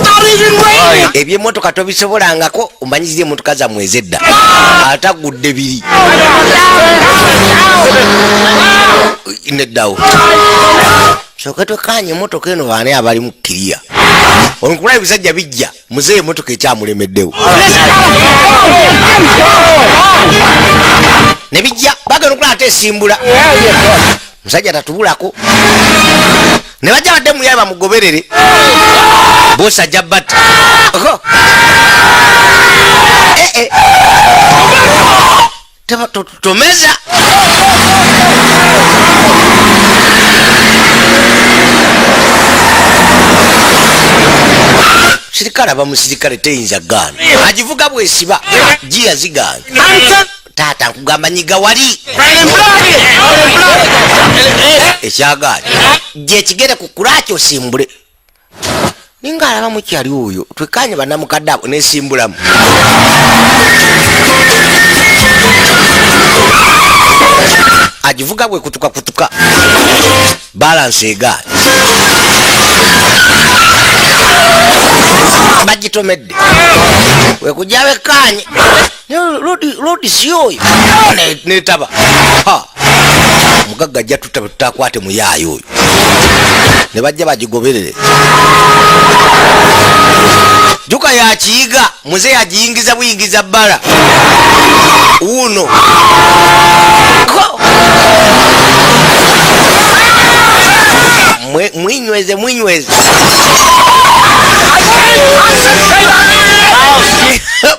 Ebyemotoka tobisobolangako, omanyi ziri emotoka zammwe ezedda. Atagudde biri neddawo. Soke twekanye emotoka eno, baani abali mu kkiriya? Olukula ebisajja bijja, muzeeyi emotoka ekyamulemeddewo ne bijja bagenda okula ate esimbula. Musajja tatubulako ne bajja badde muyaye bamugoberere. Bosi ajja batta. Oko. Eh, eh. Tomeza sirikale aba musirikale teyinza gaana agivuga bwesiba giya zigaana. Taata, nkugamba nyiga wali ekyagaana gyekigere ku kulaki osimbule. Ninga alaba mukyali oyo twekanye bannamukadde abo nesimbulamu. Agivuga bwe kutuka kutuka, balance egaana, bagitomedde wekujja wekanye lodi si oyo netaba. Ha. Mugagga ajja tutaba tutakwate muyaayo oyo ne bajja bagigoberere. Juka yakiyiga muze yagiyingiza buyingiza bbala wuno. Ko! Mwinyweze mwinyweze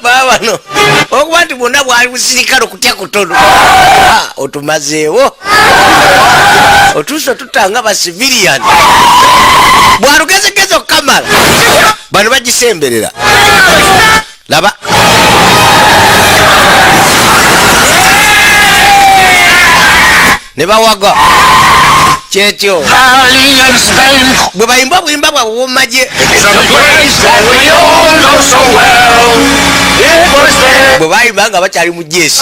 babano okuba nti bwonna bwali busirikale okutya kutono. Ah, otumazeewo otuuse otutanga basivilian bwalugezigezi okukamala. Bano bagisemberera, laba ne bawaga kyekyo bwe bayimba obuyimba bwabwe bwomumagye bwe bayimba nga bakyali mu jesi.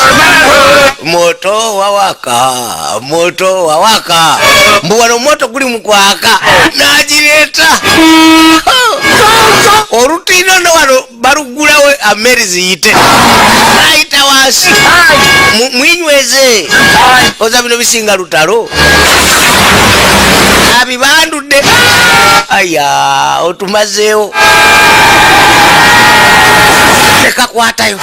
Moto wawaka, moto wawaka, mbu wano moto guli mu kwaka n'agireeta olutindo no wano balugulawo ameri ziyite ayita wansi. Mwinyweze oza bino bisinga lutalo abibandudde. Aya, otumazeewo tekakwatayo.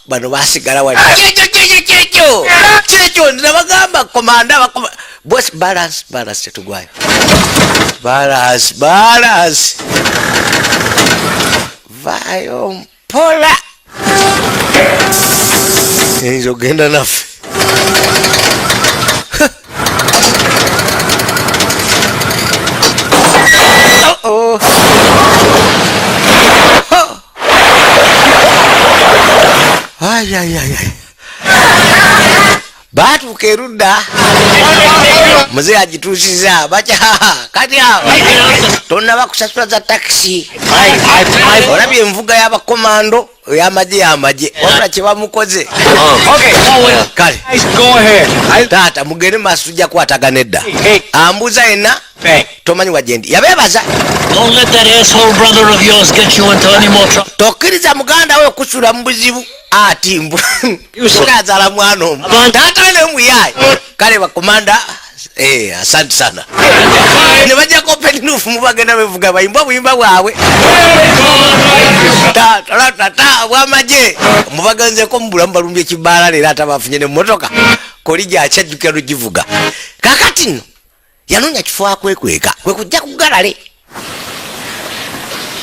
Bano basigala wali kyekyo kyekyo kyekyo kyekyo. Nabagamba komanda bakoma boss, balance, balance, tetugwayo, balance, balance, vayo mpola, eyinza okugenda naffe. Oh, oh. Oh. Ay, ay, ay, ay. Batuuka erudda muze agituusiza bakya. Kati awo tonnaba kusasula za takisi. Olabye envuga y'abakomando ey'amagye y'amagye wabula kye bamukoze. Kale taata, mugende maaso, tujja kukwatagana edda. Ambuuza yenna tomanyi wagyendi yabeebaza. Don't let that asshole brother of yours get you into any more trouble. Tokkiriza muganda we okusula mu buzibu ati mbu azaala mwana omu taata we nemuyaayi. Kale bakomanda Eh, asante sana. Ne bajjako open roof, mubagenda bevuga bayimba obuyimba bwabwe Ta, ta, ta, ta, bwamagye mubagenzeko mubulamu, balumbye ekibaala leero ate abafunye nemmotoka koli gyakyajjukira lugivuga. Kakati nno yanoonya kifo akwekweka, kwe kujja ku galale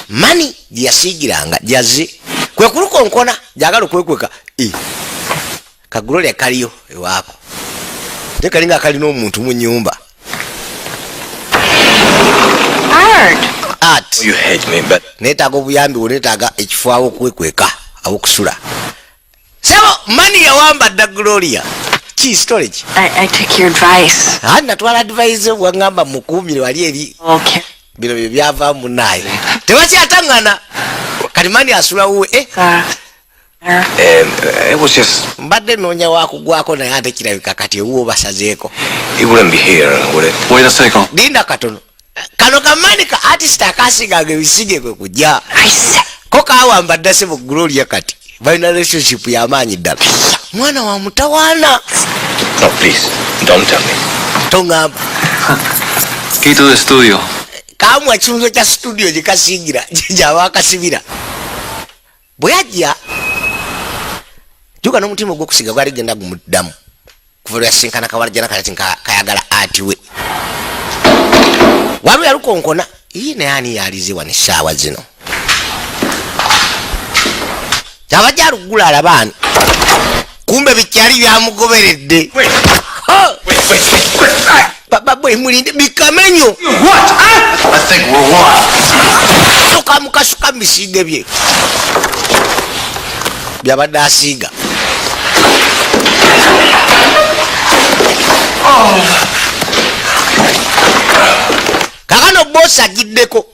mani gye yasiigiranga jazze, kwe kulukonkona gyagala okwekweka. Eh, kagulolya kaliyo ewaako, te kalinga kalina omuntu mu nyumba. Art. Art. You hate me, but Neetaaga obuyambi bwo, neetaaga ekifo awo okwekweka awokusula. Sebo mani yawamba dda Gloria ki storage. I took your advice. Ati natwala advice, bwaŋŋamba mukuumire wali eri. Okay. Bino bye byavaamu munaaye, tebakyataŋŋana. Kati mani asula wuwe, eh. It was just Mbadde noonya wakugwako, naye ate kirabika kati ewuwo basazeeko. It wouldn't be here, would it? Wait a second. Linda katono. Kano kamani ka artist akasiganga ebisige kwe kujja. I said, Ko kawamba dda sebo Gloria, kati balina relationship y'amaanyi ddala, mwana wa mutawaana. No, please, don't tell me. Toŋŋamba. Key to the studio. Kamuwa ekifunzo kya studio gye kasiigira, gyaba akasibira. Bwe yajja juka n'omutima ogw'okusiga gwali genda gumuddamu kuva lwe yasinkana kawalajjana kati kayagala atiwe waliwo yalukonkona ii, naye ani yalize wano essaawa zino? Kyabajja aluggula alabaani, kumbe bikyali byamugoberedde. Baba bwe mulinde bikamenyo. I think we're one. Soka mukasuka mubisiige bye byabadde asiiga. Kakano boosi agiddeko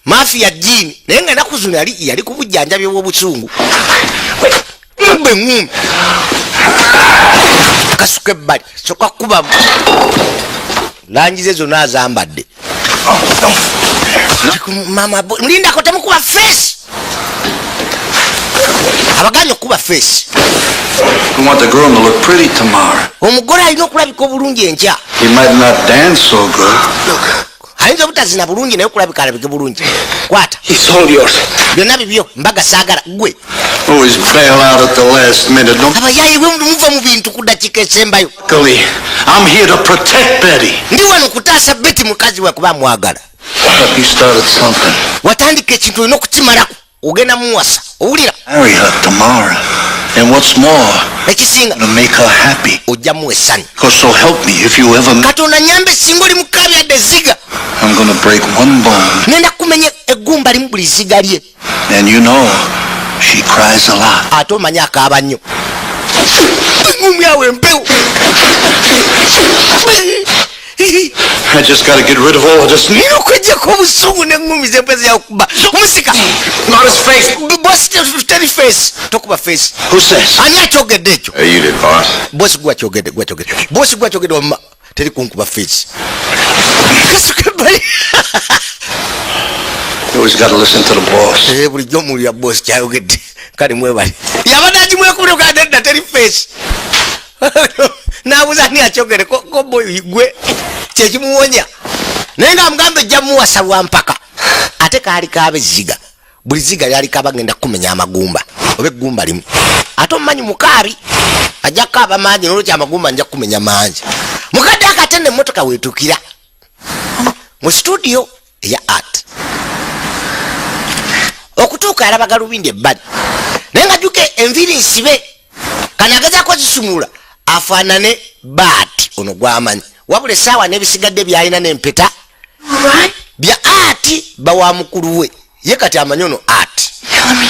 mafia jiini, naye nga enaku zino yali ku bujjanjabi obw'obusungu. Mbe ŋŋumbi kasuka ebbali, soka kubamu langi ze zonna azambadde. Mama mulindako, temukuba face, abaganye okukuba face. We want the groom to look pretty tomorrow. Omugole alina okulabika obulungi enkya. He might not dance so good. Ayinza obutazina bulungi, naye okulabika alabike bulungi. Kwata. It's all yours. Byonna bibyo, mbaga saagala gwe. Always bail out at the last minute. No, Abayayi bwe muva mu bintu ku ddakiika esembayo. luckily, I'm here to protect Betty. Ndi wano kutaasa Betty, mukazi we, kuba mwagala. Look, you started something. Watandika ekintu, olina okukimalako. Ogenda muwasa, owulira? Marry her tomorrow. And what's more, Ekisinga, I'm gonna make her happy. ojja muwa essanyu. Cause so help me, if you ever, Katonda nyambe, singa oli mukabyadde ezziga, I'm gonna break one bone. ngenda kumenya eggumba limu buli zziga lye. And you know, she cries a lot. Ate omanyi akaaba nnyo. Engumi awo empewo. I just gotta get rid of all of this. Nina okwejjako obusungu neŋŋumi zempezi yakuba omusika. Not his face. Bosi, teri face, tokuba face. Who says? Ani akyogedde ekyo? Hey, you did, boss. Bosi, gwakyogedde, gwakyogedde, bosi, gwakyogedde. Wamma teri kunkuba face, kasuka ebbali. You always gotta listen to the boss. Eh, bulijjo omuwulira bosi kyayogedde. Kale mwebale, yabadde agimwekubire nedda, teri face. Nabuuza ani akyogere, ko boy gwe kyekimuwonya, naye nga amugamba ejja muwasa lwa mpaka. Ate kaali kaaba ezziga, buli zziga lyali kaba ngenda kukumenya amagumba oba eggumba limu. Ate omumanyi mukaabi ajja kukaaba mangi, nolwekyo amagumba nja kukumenya mangi. Mukadde akate nemmotoka weetukira mu studio eya art, okutuuka alaba galubindi ebbali, naye nga jjuke enviiri nsibe. Kano agezaako zisumulula afaanane baati ono gwamanyi, wabula essaawa n'ebisigadde byalina n'empeta Right? bya ati bawa mukulu we. Ye kati amanyi ono ati. Let me.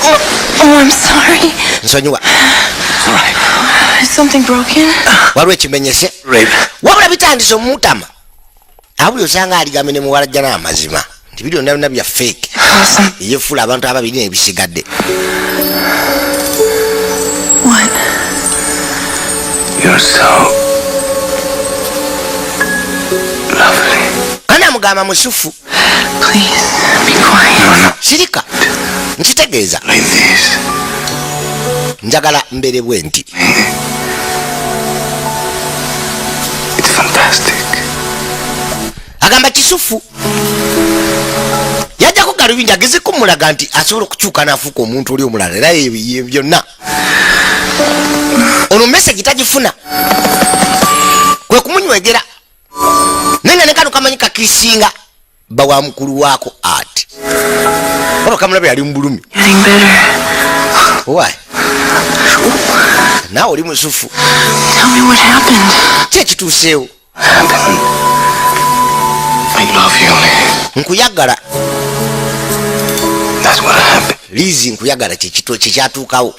Oh, I'm sorry. Nsonyiwa. All right. Is something broken? Waliwo ekimenyese? Rape. Wabula bitandise omutama abuli osanga aligambe ne muwalajja n'amazima nti biri byonna byonna bya fake. Awesome. Yefuula abantu ababiri n'ebisigadde. What? You're so lovely. Kana amugamba musufu. Please, be quiet. Sirika, nkitegeeza. Like this. Njagala mbeere bwe nti. Fantastic. Agamba kisufu yajjako galubindi agezeko mulaga nti asobola okukyuka n'afuuka omuntu oli omulala, era ye byonna ono message tagifuna, kwe kumunywegera, naye nga ne kano kamanyi kakisinga bba wa mukulu waako ati oba kamulabe yali mu bulumi. Getting better. Owai, naawe oli musufu. Tell me what happened. Ki ekituuseewo? Happened. I love you, Liz. Nkuyagala. That's what happened. Lizi, nkuyagala, kyekito kyekyatuukawo.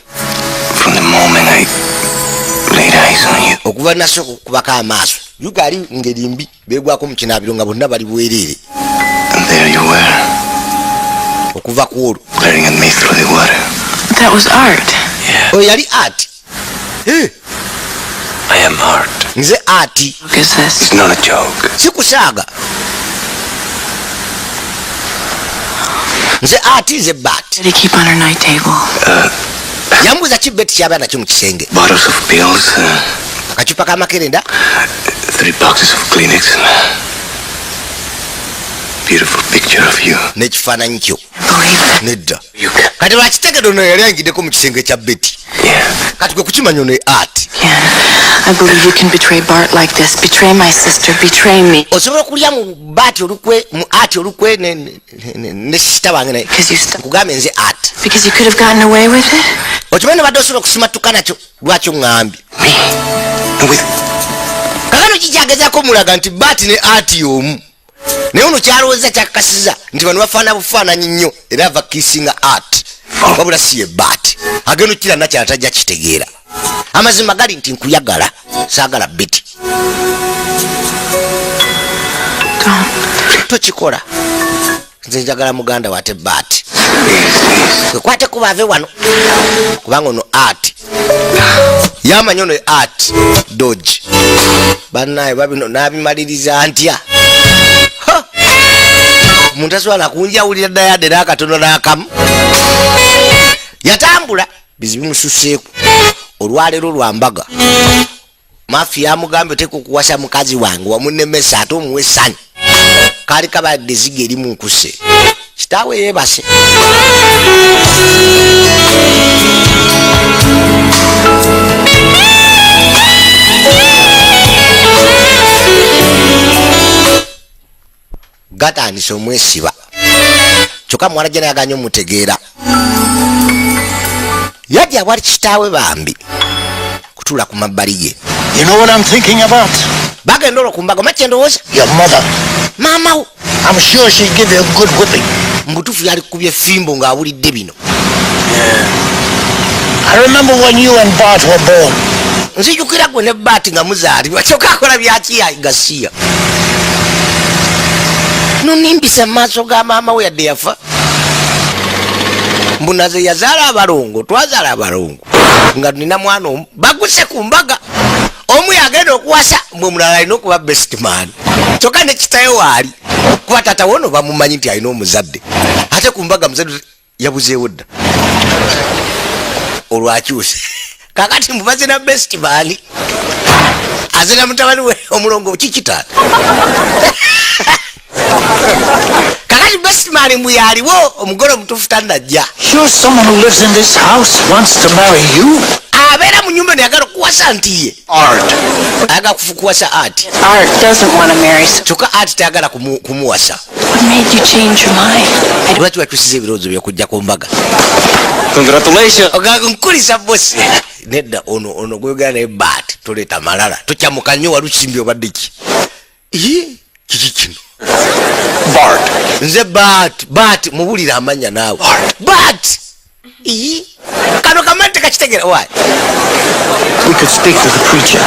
From the moment I laid eyes on you. Okuva nasooka okukubako amaaso yuga ali ngeri mbi begwako mu kinaabiro nga bonna bali bwereere. And there you were, Okuva ku olwo glaring at me through the water. That was Art. Yeah. Oyo yali Art. Eh, I am Art. Nze Art. What is this? It's not a joke. Si kusaaga, nze Art, nze Bart. Did he keep on her night table? Yambuuza ki Betty kyaba nakyo mu kisenge. Bottles of pills, Akacupa k'amakerenda, three boxes of Kleenex, and a beautiful picture of you. N'ekifaananyi kyo. Believe it. Nedda. You can. Kati lwakitegedde ono yali ayingiddeko mu kisenge kya Betty. Yeah. Kati gwe kukimanya ono ye Art. Ken, I believe you can betray Bart like this. Betray my sister. Betray me. Osobola okulya mu Bart olukwe, mu Art olukwe ne sister wange naye. Because you stopped. Nkugambye nze Art. Because you could have gotten away with it? Okimanyi nobadde osobola okusimatuka nakyo, lwaki oŋŋambye? Me? And with Kakano kikyagezaako mulaga nti Bart ne Art y'omu, naye ono kyalowooza kyakakasiza nti bano bafaana bufaananyi nnyo, era ava kisinga Art, wabula si ye Bart. Agenda okukira nakyala tajja kitegeera. Amazima gali nti nkuyagala, saagala Betty. Don't. Tokikola, nze njagala muganda wate Bart. Please, please. Kwekwate kuba ave wano, kubanga ono Art yamanya ono Art Dodge. Bannaye babino nabimaliriza ntya? Ha! Omuntu asobola nakunjawulira ddayadde n'akatono n'akamu. Yatambula bizibu bimususeeku. Olwaleero lwambaga mafiya amugambye oteeka okuwasa mukazi wange wamunemesa ate omuwa essanyu. Kaali kabadde ziga eri mu nkuse, kitaawe yeebase. Gatandise omwesiba, kyokka muwala gye nayaganya omutegeera. Yajja awali kitaawe bambi kutuula ku mabbali ge. You know what I'm thinking about? Bagenda olwo ku mbaga makye ndowooza Your mother. Maama wo. I'm sure she'd give you a good whipping. Mu butuufu yali kubye fimbo ng'awulidde bino. I remember when you and Bart were born. Nzijukira gwe ne Bart nga muzaalibwa, kyokka akola byakiya gasiya nonimbisa mu maaso ga maama we yadde yafa. Mbunaze yazaala abalongo, twazaala abalongo nga nina mwana omu. Baguse ku mbaga, omu yagenda okuwasa mbwe mulala alina okuba best man, kyokka ne kitaye waali kuba taata wono bamumanyi nti alina omuzadde, ate ku mbaga muzadde yabuzeewo dda olwakyuse. Kakati mubaze na best man azina mutabani we omulongo kikitaata. Kakati best man mbu yaliwo, omugole omutuufu tannajja. Sure someone who lives in this house wants to marry you? Abeera mu nyumba eno yagala okuwasa nti ye Art. ayagala kuwasa Art. Art doesn't want to marry, so Kyokka Art tayagala kumuwasa. what made you change your mind? I Lwaki wakyusiza ebirowoozo byokujja ku mbaga? Congratulations. Nkulisa bosi. Nedda, ono ono gweyogera naye Bart, toleeta malala, tokyamuka nnyo. Walusimbi obadde ki? Ii, kiki kino? Bart. Nze Bart. Bart, mubulire amanya naawe. Bart. Ii, kano kamanyi tekakitegera wa. We could speak to the preacher.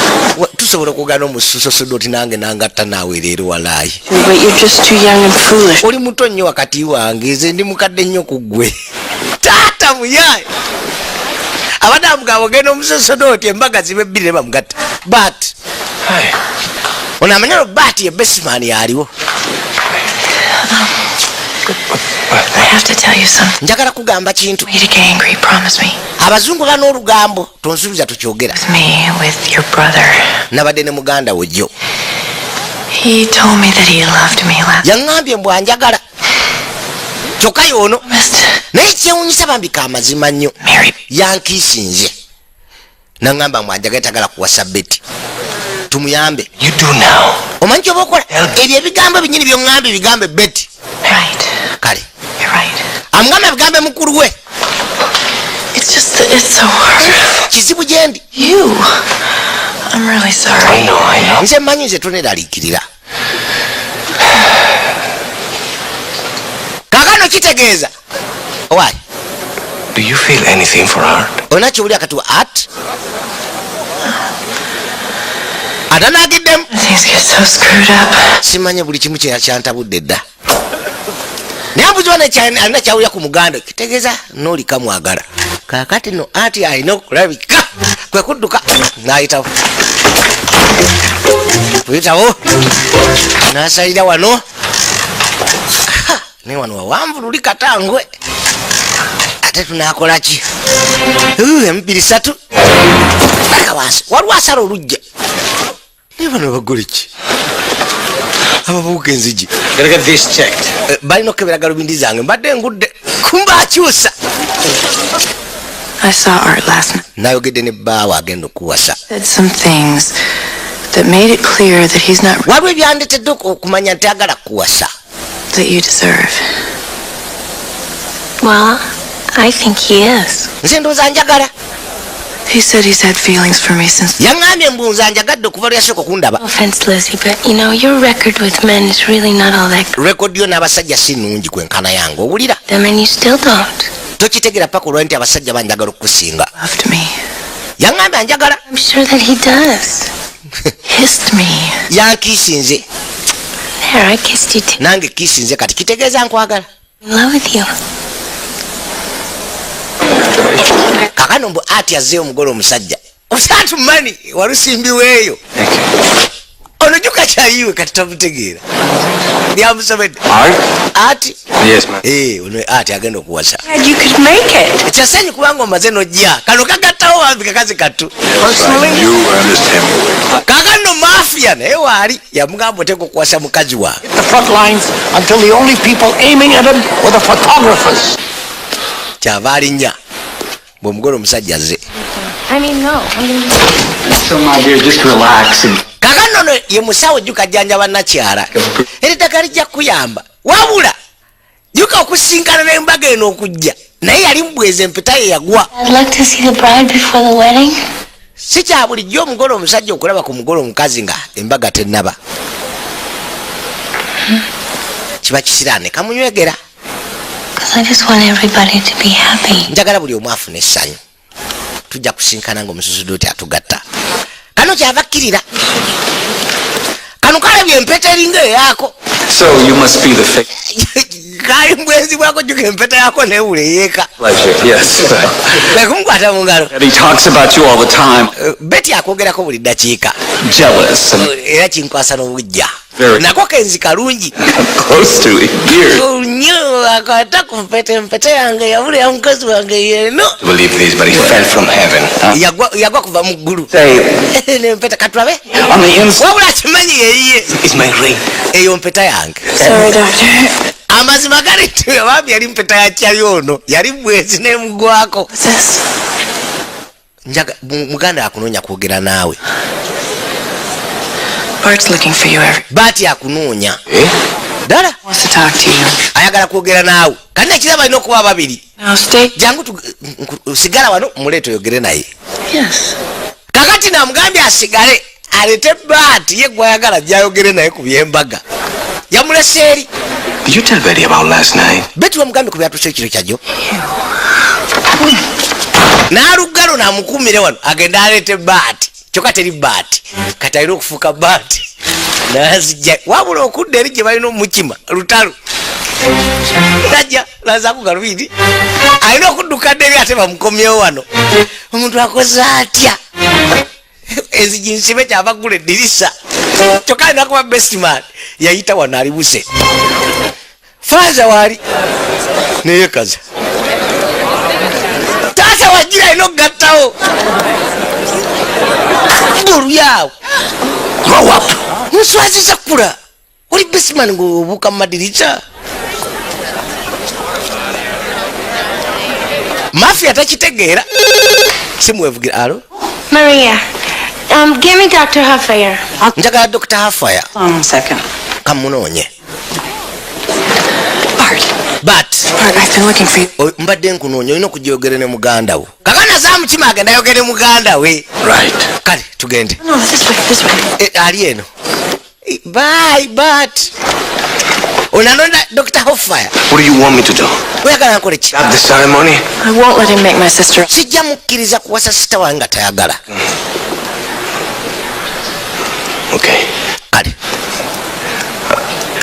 Tusobola okugana omususosodoti nange nangatta naawe leero walaayi. But you're just too young and foolish. Oli muto nnyo wakati wange, nze ndi mukadde nnyo ku ggwe. Taata muyaye abadde amugamba ogenda omusosodoti embaga zibe bbiri ne bamugatta. But Hi. ono amanya Bart ye best man yaliwo. I have to tell you something. Njagala kugamba kintu. You to get angry, promise me. Abazungu bana olugambo, tonsuubiza tukyogera. With me, with your brother. Nabadde ne muganda we jjo. He told me that he loved me last. Yaŋŋambye mbw anjagala, kyokka yoono. Missed Naye kyewunyisa bambika amazima nnyo. Mary. Yankiisinze naŋŋamba mbw anjagala, tagala kuwasa Beti. Tumuyambe. You do now. Omanyi kyoba okola? Ebyo ebigambo binyini byoŋŋambye bigambe Beti. Right. Kale. You're right. Amugamba bigambe mukulu we. It's just that it's so hard. Kizibu gye ndi. You. I'm really I sorry. know, I know. Nze mmanyi, nze toneraliikirira. Kaakano kitegeeza owaayi. Do you feel anything for Art? Olina kyowuli akati wa Art atanaagiddemu? Things get so screwed up. Simanye, buli kimu kyantabudde dda, naye mbuziba alina kyawulira ku muganda, kitegeeza nooli kamwagala. Kakati no ati alina okulabika kwe kudduka n'ayitawo, kuyitawo n'asalira wano. Ha, naye wano wawanvu luli katangwe, ate tunakola ki? Emibiri satu paka wansi waliwo asala olujja, naye bano bagole ki ababuuka enzigi? Gotta get this checked. Balina okukebera galubindi zange, mbadde ngudde kumba akyusa. I saw Art last night. Nayogedde ne bbaawe agenda okuwasa. Said some things that made it clear that he's not Waliwo ebyandetedde okumanya nti agala kuwasa. that you deserve. Well, I think he is. Nze ndowooza njagala. He said he's had feelings for me since Yaŋŋambye mbu nze anjagadde okuva lwe yasooka okundaba. No offense, Lizzie, but you know, your record with men is really not all that Record yo n'abasajja si nnungi kwenkana yange, owulira? I mean, you still don't. Tokitegera paka olwa nti abasajja banjagala okukusinga. loved me. Yaŋŋambye anjagala. I'm sure that he does. Kissed me. Yankiisinze. There, I kissed you too. Nange kiisinze, kati kitegeeza nkwagala. In love with you. Kakano mbu ati azzeeyo omugole omusajja osatu mani walusimbiweeyo ono juka kyayiwe, kati tamutegeera byamusobedde. Art? Ati. Yes, ma'am. Eh, ono ati agenda okuwasa. Glad you could make it. Kyasanyu kubanga omaze nojja, kano kagattawo bambi kakazi kattu. Personally? You, Ernest Hemingway. Kakano mafia naye waali yamugamba oteeka okuwasa mukazi wange. The front lines until the only people aiming at him were the photographers. Kyava alinnya bwe omugole omusajja azze. I mean, no. I'm gonna So, my dear, just relax and Kakano no ye musawo jjuka jjanja bannakyala, era eddagala lijja kukuyamba, wabula jjuka okusinkana n'embaga eno okujja naye yali mubweza empeta ye yagwa. I'd like to see the bride before the wedding. Si kya bulijjo omugole omusajja okulaba ku mugole omukazi nga embaga tennaba, kiba kisiraane kamunywegera. Because I just want everybody to be happy. Njagala buli omu afuna essanyu. Tujja kusinkana nga omususudooti atugatta. Kano kyava kkirira, kano kalabye empeta eringa eyaako. So you must be the fake. Kali mbwezi bwako, juka empeta yako newula eyeeka. Pleasure. Yes. Bekumukwata mu ngalo. And he talks about you all the time. Beti akwogerako buli ddakiika. Jealous and Era kinkwasa n'obujja. Very. Nako kenzi kalungi. Close to it. Years. Nnyo akwata ku mpeta, empeta yange yabula ya mukazi wange yeno. To believe this, but he fell from heaven. Huh? Yagwa kuva mu ggulu. Say, Nempeta katulabe. on the inside Wabula kimanyi yeyiye. is my ring. Eyo mpeta yange. Sorry, doctor. Amazima gali nti bambi yali mpeta ya kyali, ono yali bwezi nemugwako. What's this? Muganda akunoonya kwogera naawe. Bart's looking for you every. Baati akunoonya. Eh? Ddala. Wants to talk to you. Ayagala kwogera naawe, kandi ekiraba alina okuba babiri. Now stay. Jangu sigala wano, muleete oyogere naye. Yes. Kakati namugambye asigale alete Baati ye gwayagala gyayogere naye ku byembaga, yamulese eri. Did you tell Betty about last night? Beti wamugambye ku byatuuse ekiro kyajjo? N'aluggalo namukumire wano agende aleete Baati, kyokka teri Baati. Kati alina okufuuka Baati nazijja, wabula okudda eri gye balina omukima lutalo, najja nazaku galubindi, alina okudduka dda eri ate bamukomyewo wano. Omuntu akoze atya? Enzigi nsibe, kyava ggula eddirisa, kyokka alina kuba bestman yayita wano alibuse faaza waali neyekaza taata wajira alina okugattawo goluyaawo. Grow up. Nswaziza kula, oli bestman ng'obuuka mu madirisa. Mafia takitegeera, simwevugira. Alo? Maria, give me Dr. Huffayer. Njagala Dr Hafaya. Hold on a second. Kamunoonye. Bart. But Bart, I've been looking for you. Mbadde nkunoonya, olina okujyogere ne muganda wo. Kakana zamukima agenda ayogere muganda we. Right. Kale tugende. No, this way, this way. Ali eno. Bye, but onanonda Dr Hofire. What do you want me to do? Oyagala nkole ki? Stop the ceremony? I won't let him make my sister. Sijja mukkiriza kuwasa sita wange nga tayagala. Okay. Kale.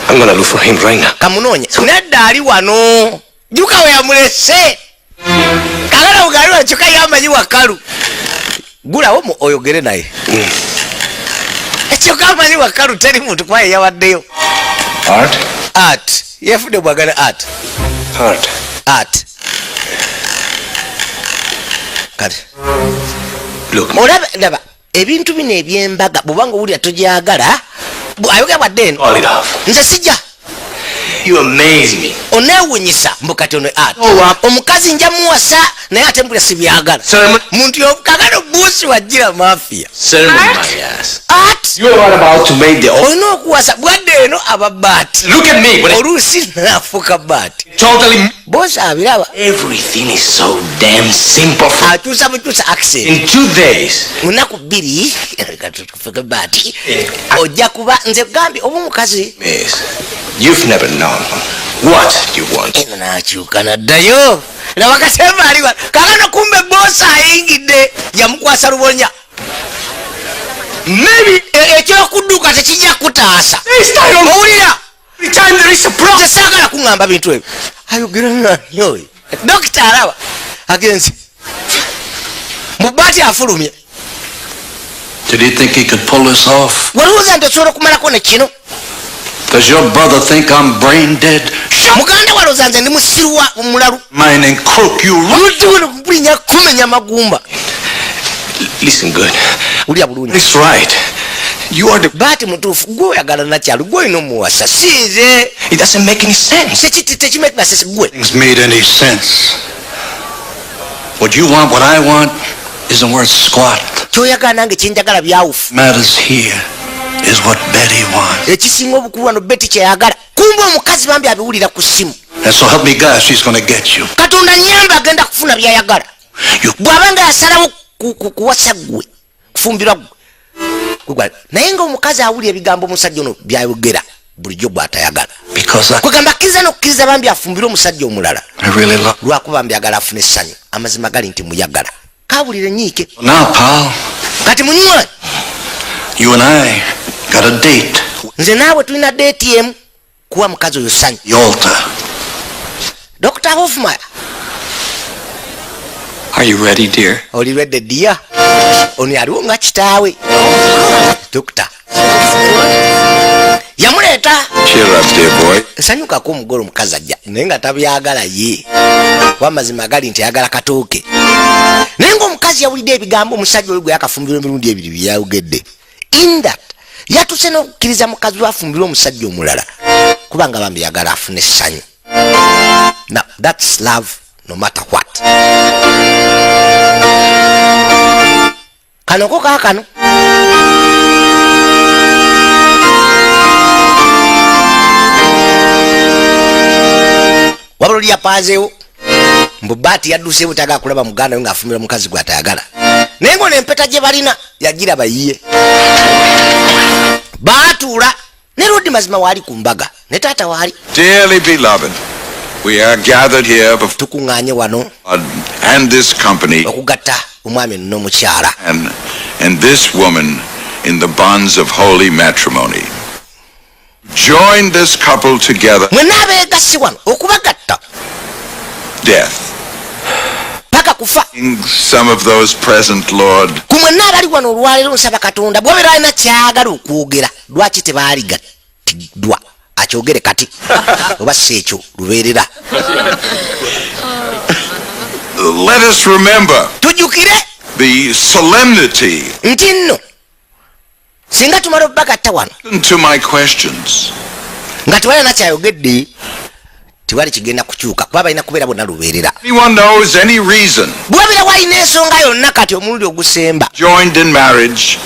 I'm gonna look for him right now. Kamunoonye. Nedda, ali wano, juka we yamulese. Kakana bugali wano, kyokka yamanyi wakalu. Gulawo oyogere naye. Kyokka amanyi wakalu teri muntu kuba yeyawaddeyo. Art? Art yefudde bwagala art. Art. Art, kale. Look. Olaba, laba ebintu bino ebyembaga, bwobanga owulira togyagala, ayogera bwadde eno. Call it off. Nze sijja. You amaze me. Oneewunyisa mbu kati ono art omukazi nja muwasa, naye ate mbulira sibyagala. Ceremony. Muntu kakano buusi wajjira mafia. Ceremony, my ass. Art. You are about to make the Olina okuwasa bwadde eno aba Baati. Look at me. When Oluusi nafuuka Baati. Totally. Bosi abiraba. Everything is so damn simple. For Akyusa bukyusa accent. In 2 days. Mu nnaku 2 katufuke Baati, ojja kuba nze gambye oba omukazi. Miss, you've never known what you want. Eno nakyuka naddayo, laba kasemba ali wano kakano, kumbe boosi ayingidde yamukwasa lubonya. Maybe Ekyokudduka tekijja kutaasa. This time Owulira? Time there is a problem. Nze saagala kuŋŋamba bintu ebyo. Ayogera nani oyo? Dokita alaba agenze mubaati afulumye. Did he think he could pull this off? Walowooza nti osobola okumalako ne kino? Does your brother think I'm brain dead? Muganda walowooza nze ndi musiruwa omulalu? Mine and crook you. Bulinya kumenya magumba. Listen good. Wulira bulungi. It's right. You are the. Baati mutuufu, gwe oyagala nakyalo, gwe olina omuwasa, si nze. It doesn't make any sense. Tekimakinga sense gwe. Things made any sense. What you want, what I want, isn't worth squat. Kyoyagala nange kyenjagala byawufu. Matters here is what Betty wants. Ekisinga obukulu wano Beti kyeyagala. Kumba omukazi bambi abiwulira ku ssimu. And so help me God, she's gonna get you. Katonda nyamba, agenda kufuna byayagala. You Bw'aba nga yasalawo kuwasa ggwe, kufumbirwa ggwe. Naye nga omukazi awulira ebigambo omusajja ono byayogera bulijjo bw'atayagala. Because I, Kwegamba akkiriza n'okukkiriza bambi afumbire omusajja omulala. I really love. Lwakuba mbyagala afune essanyu. Amazima gali nti muyagala, kawulire nyiike. Now, pal, Kati munywanyi, you and I got a date. nze naawe tulina date emu, kuwa mukazi oyo ssanyu. The altar. Dr Hofmire. Are you ready, dear? Oli ready, dear? Ono yaliwo nga kitaawe dokita yamuleeta. Cheer up, dear boy. Nsanyukako omugole omukazi ajja, naye nga tabyagala ye, kuba amazima gali nti ayagala katooke. Naye ngaomukazi yawulidde ebigambo omusajja oyo gwe yakafumbirwa emirundi ebiri byeyayogedde, in that yatuse n'okukkiriza mukazi we afumbirwe omusajja omulala, kubanga bambi yagala afune essanyu. Now that's love, no matter what. Kano ko kaakano. Wabula oli yapaazeewo mbu Baati yadduseewo, tagala kulaba muganda we ng'afumbirwa mukazi gw'atayagala, naye ng'ono empeta gye balina yagiraba yiye. Baatuula ne Lodi, mazima waali ku mbaga ne taata waali. Dearly beloved, we are gathered here before Tukuŋŋaanye wano God and this company okugatta omwami n'omukyala and this woman in the bonds of holy matrimony. Join this couple together, mwenna abeegassi wano okubagatta death. Paka kufa. Some of those present, Lord, Ku mwenna abali wano olwaleero, nsaba Katonda bw'obeera alina kyagala okwogera lwaki tebaaligattiddwa akyogere kati, oba si ekyo lubeerera. Let us remember Tujjukire the solemnity nti nno Singa tumala obbagatta wano To my questions. nga tewali nakyayogedde, tewali kigenda kukyuka, kuba balina kubeera bonna lubeerera. Anyone knows any reason Bwebera walina ensonga yonna, kati omulundi ogusemba joined in marriage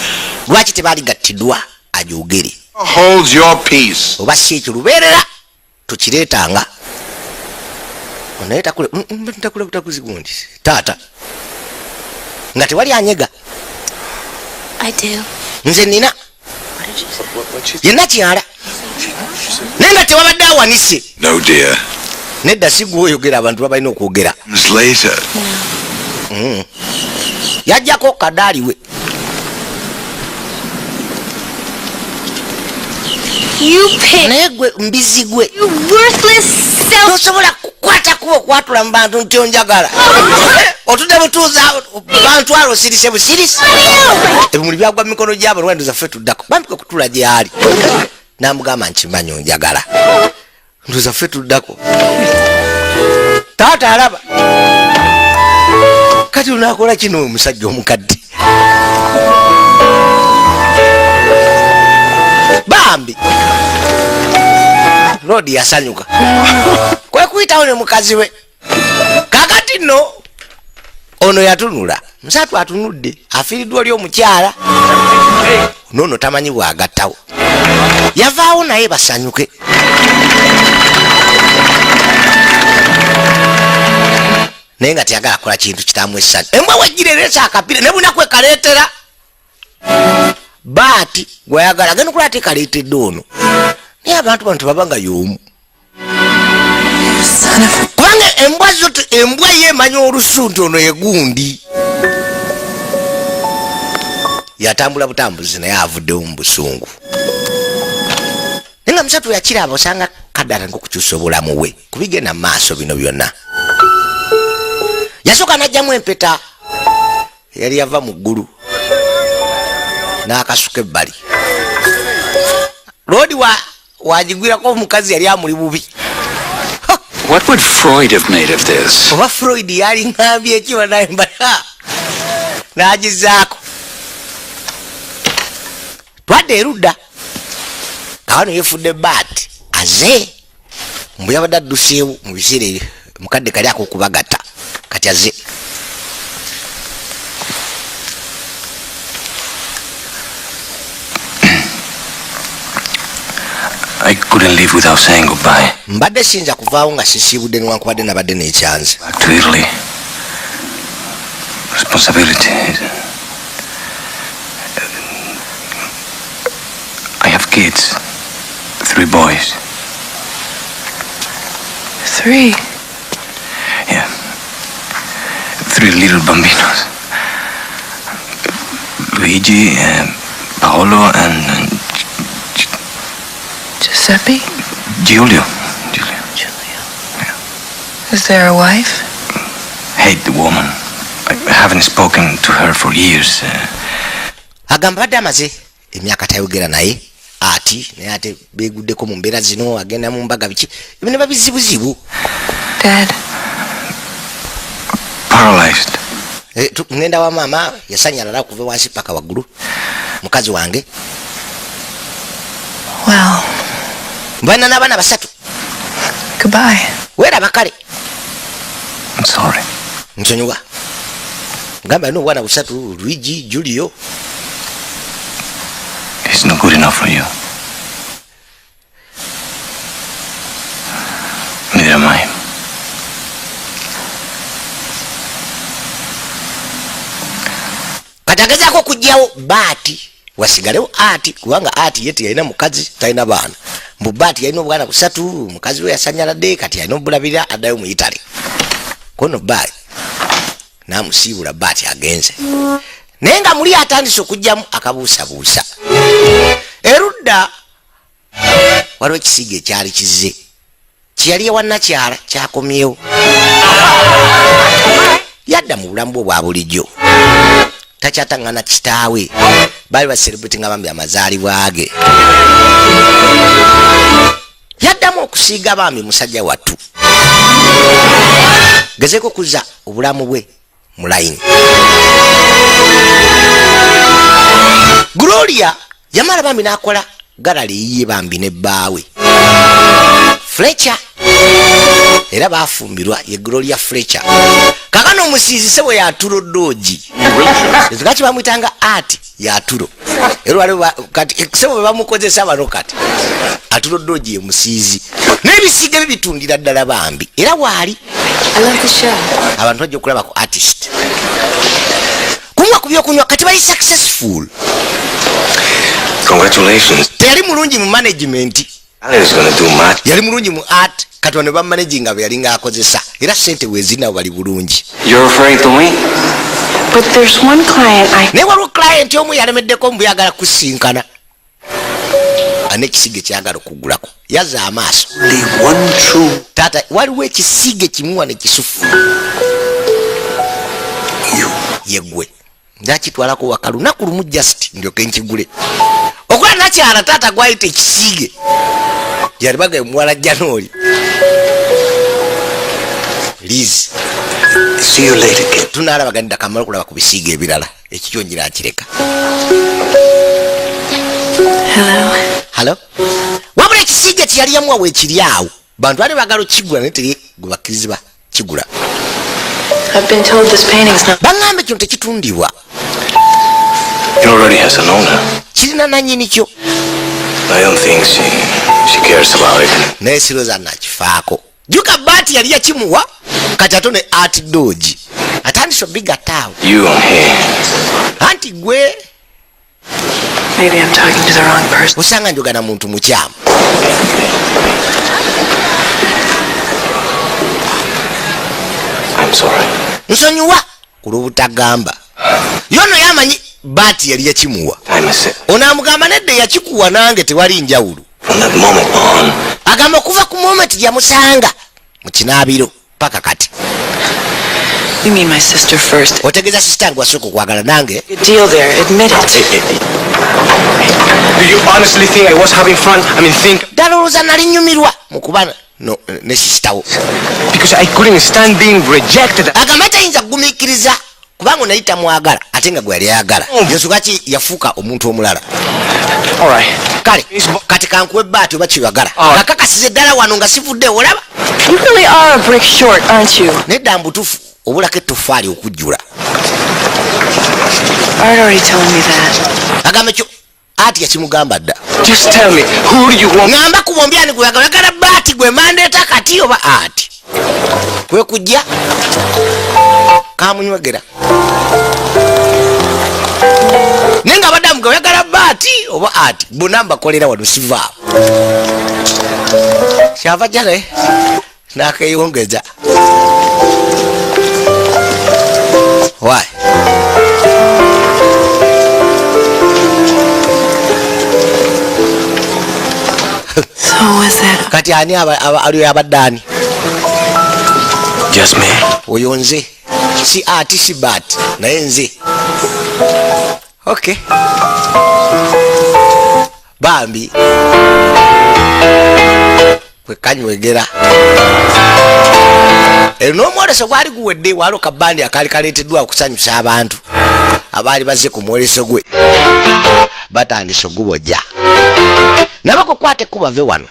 lwaki tebaaligattiddwa, agyogere. holds your peace. Oba si ekyo, lubeerera tukireetanga. Naye takule takule butakuzi gundi taata nga tewali anyega. I do. Nze nina yenna kyala, naye nga tewabadde awanise. No, dear. Nedda, si gwe oyogera, abantu babalina okwogera. Comes later. Yajjako kadaali we. You pig. Naye gwe mbizi gwe. You worthless self. Tosobola kukwata kuba okwatula mu bantu nti onjagala. Otudde butuuza bantwala, osirise busirisi, ebimuli byagwa mu mikono gyabo. Lwendo zaffe tuddako bambi kwe kutula gyali, namugamba, "Nkimanyi onjagala, ndoza ffe tuddako." Taata alaba kati onakola kino, omusajja omukadde bambi Lodi yasanyuka kwe kuyitawo ne mukazi we. Kakati nno ono yatunula musatu, atunudde afiiriddwa oli omukyala noono, tamanyi bwagattawo, yavaawo naye basanyuke. Naye nga teyagala kukola kintu kitamu essanyu. Embwa wegireresa akapira ne bunaku ekaleetera baati gweyagala agenda okulaba tekaleetedde ono. Naye abantu bano tebaba nga y'omu, kubanga embwa zo embwa ye emanya olusu nti ono yegundi yatambula butambuzi, naye avuddewo mu busungu. Naye nga musatu yakiraba, osanga kadde atandika okukyusa obulamu bwe kubigenda mu maaso. Bino byonna yasooka n'ajjamu empeta yali yava mu ggulu n'akasuka ebbali. Loodi wagigwirako omukazi yali amuli bubi. What would Freud have made of this? Oba Freud yali ŋambye ekiba naye mbala n'agizaako. Twadde erudda kawano yefudde baat aze mbu yabadde adduseewo mu biseera ebyo mukadde kali akokubagatta, kati aze. I couldn't leave without saying goodbye. Mbadde siyinza kuvaawo nga sisiibudde, newankubadde nabadde nekyanze. Back to Italy. Responsibility. I have kids. Three boys. Three. Yeah. Three little bambinos. Luigi, Paolo, and Giuseppe? Giulio. Giulio. Giulio. Is there a wife? Hate the woman. I haven't spoken to her for years. Agamba badde amaze emyaka tayogera naye ati, naye ate beguddeko mu mbeera zino, agenda mu mbaga, biki ebyo ne babizibuzibu. Dead. Paralyzed. Eh, ngenda wa maama yasanyalala okuva wansi paka waggulu, mukazi wange. Well, Mbalina n'abaana basatu. goodbye. Weeraba kale. I'm sorry. Nsonyiwa. Gamba alina obwana busatu, Luigi, Julio. He's not good enough for you. Neither am I. Kati agezaako okugyawo baati wasigalewo ati, kubanga ati ye teyalina mukazi, talina baana. Mbu baati yalina obwana busatu, mukazi we yasanyaladde, kati alina obulabirira, addayo mu Itale. Kono baali namusiibula, baati agenze, naye nga muli atandise okugyamu akabuusabuusa. Erudda waliwo ekisiiga ekyali kizze kyeyali ewannakyala kyakomyewo. Yadda mu bulamu bwe bwa bulijjo, takyataŋŋana kitaawe. Baali baserebreti nga bambi amazaalibwa ge. Yaddamu okusiiga bambi musajja wattu, gezeeko okuzza obulamu bwe mu layini. Gloria Yamala bambi n'akola gallery eyiye bambi ne bbaawe Fletcher, era bafumbirwa ye Gloria Fletcher. Kakano omusiizi se bwe yaturo Dodge, kati bamwitanga art yaturo, era waliwo kati sebo bwe bamukozesa bano. Kati Arturo Dodge ye musiizi n'ebisiige bye bitundira ddala bambi, era waali. I love the show. Abantu bajja okulaba ku artist kumuwa ku byokunywa. Kati bali successful. Congratulations. Teyali mulungi mu management. Alan is gonna do much. Yali mulungi mu art. Kati wano bamanaginga bwe yalinga akozesa, era sente wezirina bali bulungi. You're referring to me? But there's one client I Naye waliwo client omu yalemeddeko mbu yagala kusinkana ane ekisiige kyagala okugulako. Yazza amaaso. Only one true Taata, waliwo ekisiige kimu wano ekisufu. You. Yeggwe. Njakitwalako waka lunaku lumu, just ndyoke nkigule. Okola nakyala taata gwayita ekisiige yalibaga emuwala janooli Liz. See you later, kid. Tunalabaganira kamala okulaba ku bisiige ebirala. Ekikyo njira nkireka. Hello. Hello. Wabula ekisiige kyeyali yamuwa weekiri awo, bantu bali bagala okigula naye teri gwe bakkirizibwa kigula. I've been told this painting's not. Baŋŋambe kino tekitundibwa. It already has an owner. Kirina nanyini kyo. I don't think she cares about it. Naye siroza nakifaako. Juka baati yali yakimuwa, kati ate ne Art Dodge atandise obigataawo. You and he. Anti gwe. Maybe I'm talking to the wrong person. Osanga njogana muntu mukyamu. I'm sorry. Nsonyiwa ku lw'obutagamba yono yamanyi baati yali yakimuwa. Time is it. Ono amugamba nedda, yakikuwa nange tewali njawulo. From that moment on, Agamba okuva ku moment gyamusanga mu kinaabiro paka kati. You mean my sister first. Otegeeza sister nge wasooka okwagala nange? Good deal there. Admit it. Do you honestly think I was having fun? I mean, think Ddala olowooza nali nyumirwa mu kuba no, ne sister wo? Because I couldn't stand being rejected. Agamba tayinza kugumiikiriza kubanga nali tamwagala ate nga gwe yali ayagala. Ensonga ki yafuuka omuntu omulala. All right. Kale kati kankuwe baati oba kibagala kakakasiza eddala wano nga sivudde olaba. You really are a brick short, aren't you? Nedda mbutuufu obulako ettofaali okujjula. Art already told me that. Agamba ekyo ati yakimugamba dda. Just tell me, who do you want? Ŋŋamba ku bombi ani gweyagala? Oyagala baati gwe mandeeta kati oba ati kwe kujja kamunywegera? Naye nga abadde amuga oyagala baati oba ati, bonna mbakolera wano sivaawo. Kyava jja naye nakeyongeza. Why? So was that Kati ani aliyo abadde ani? Just me. Oyo nze, si ati si bat, naye nze. Ok bambi kwekanywegera ero n'omwoleso gwali guwedde. Waliwo kabandi akaali kaleeteddwa okusanyusa abantu abaali bazze ku mwoleso gwe. Batandise ogubojja nabakukwata ekkuba ve wano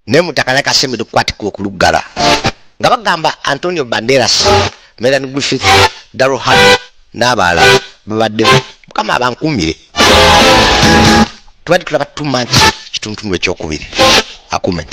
naye mutaka nakasemere okukwata ekkubo okuluggala nga bagamba Antonio Banderas, Melanie Griffith, Daryl Hannah n'abalala babaddeho. Mukama abankuumire. Tubadde tulaba 2 months kitundutundu ekyokubiri akume.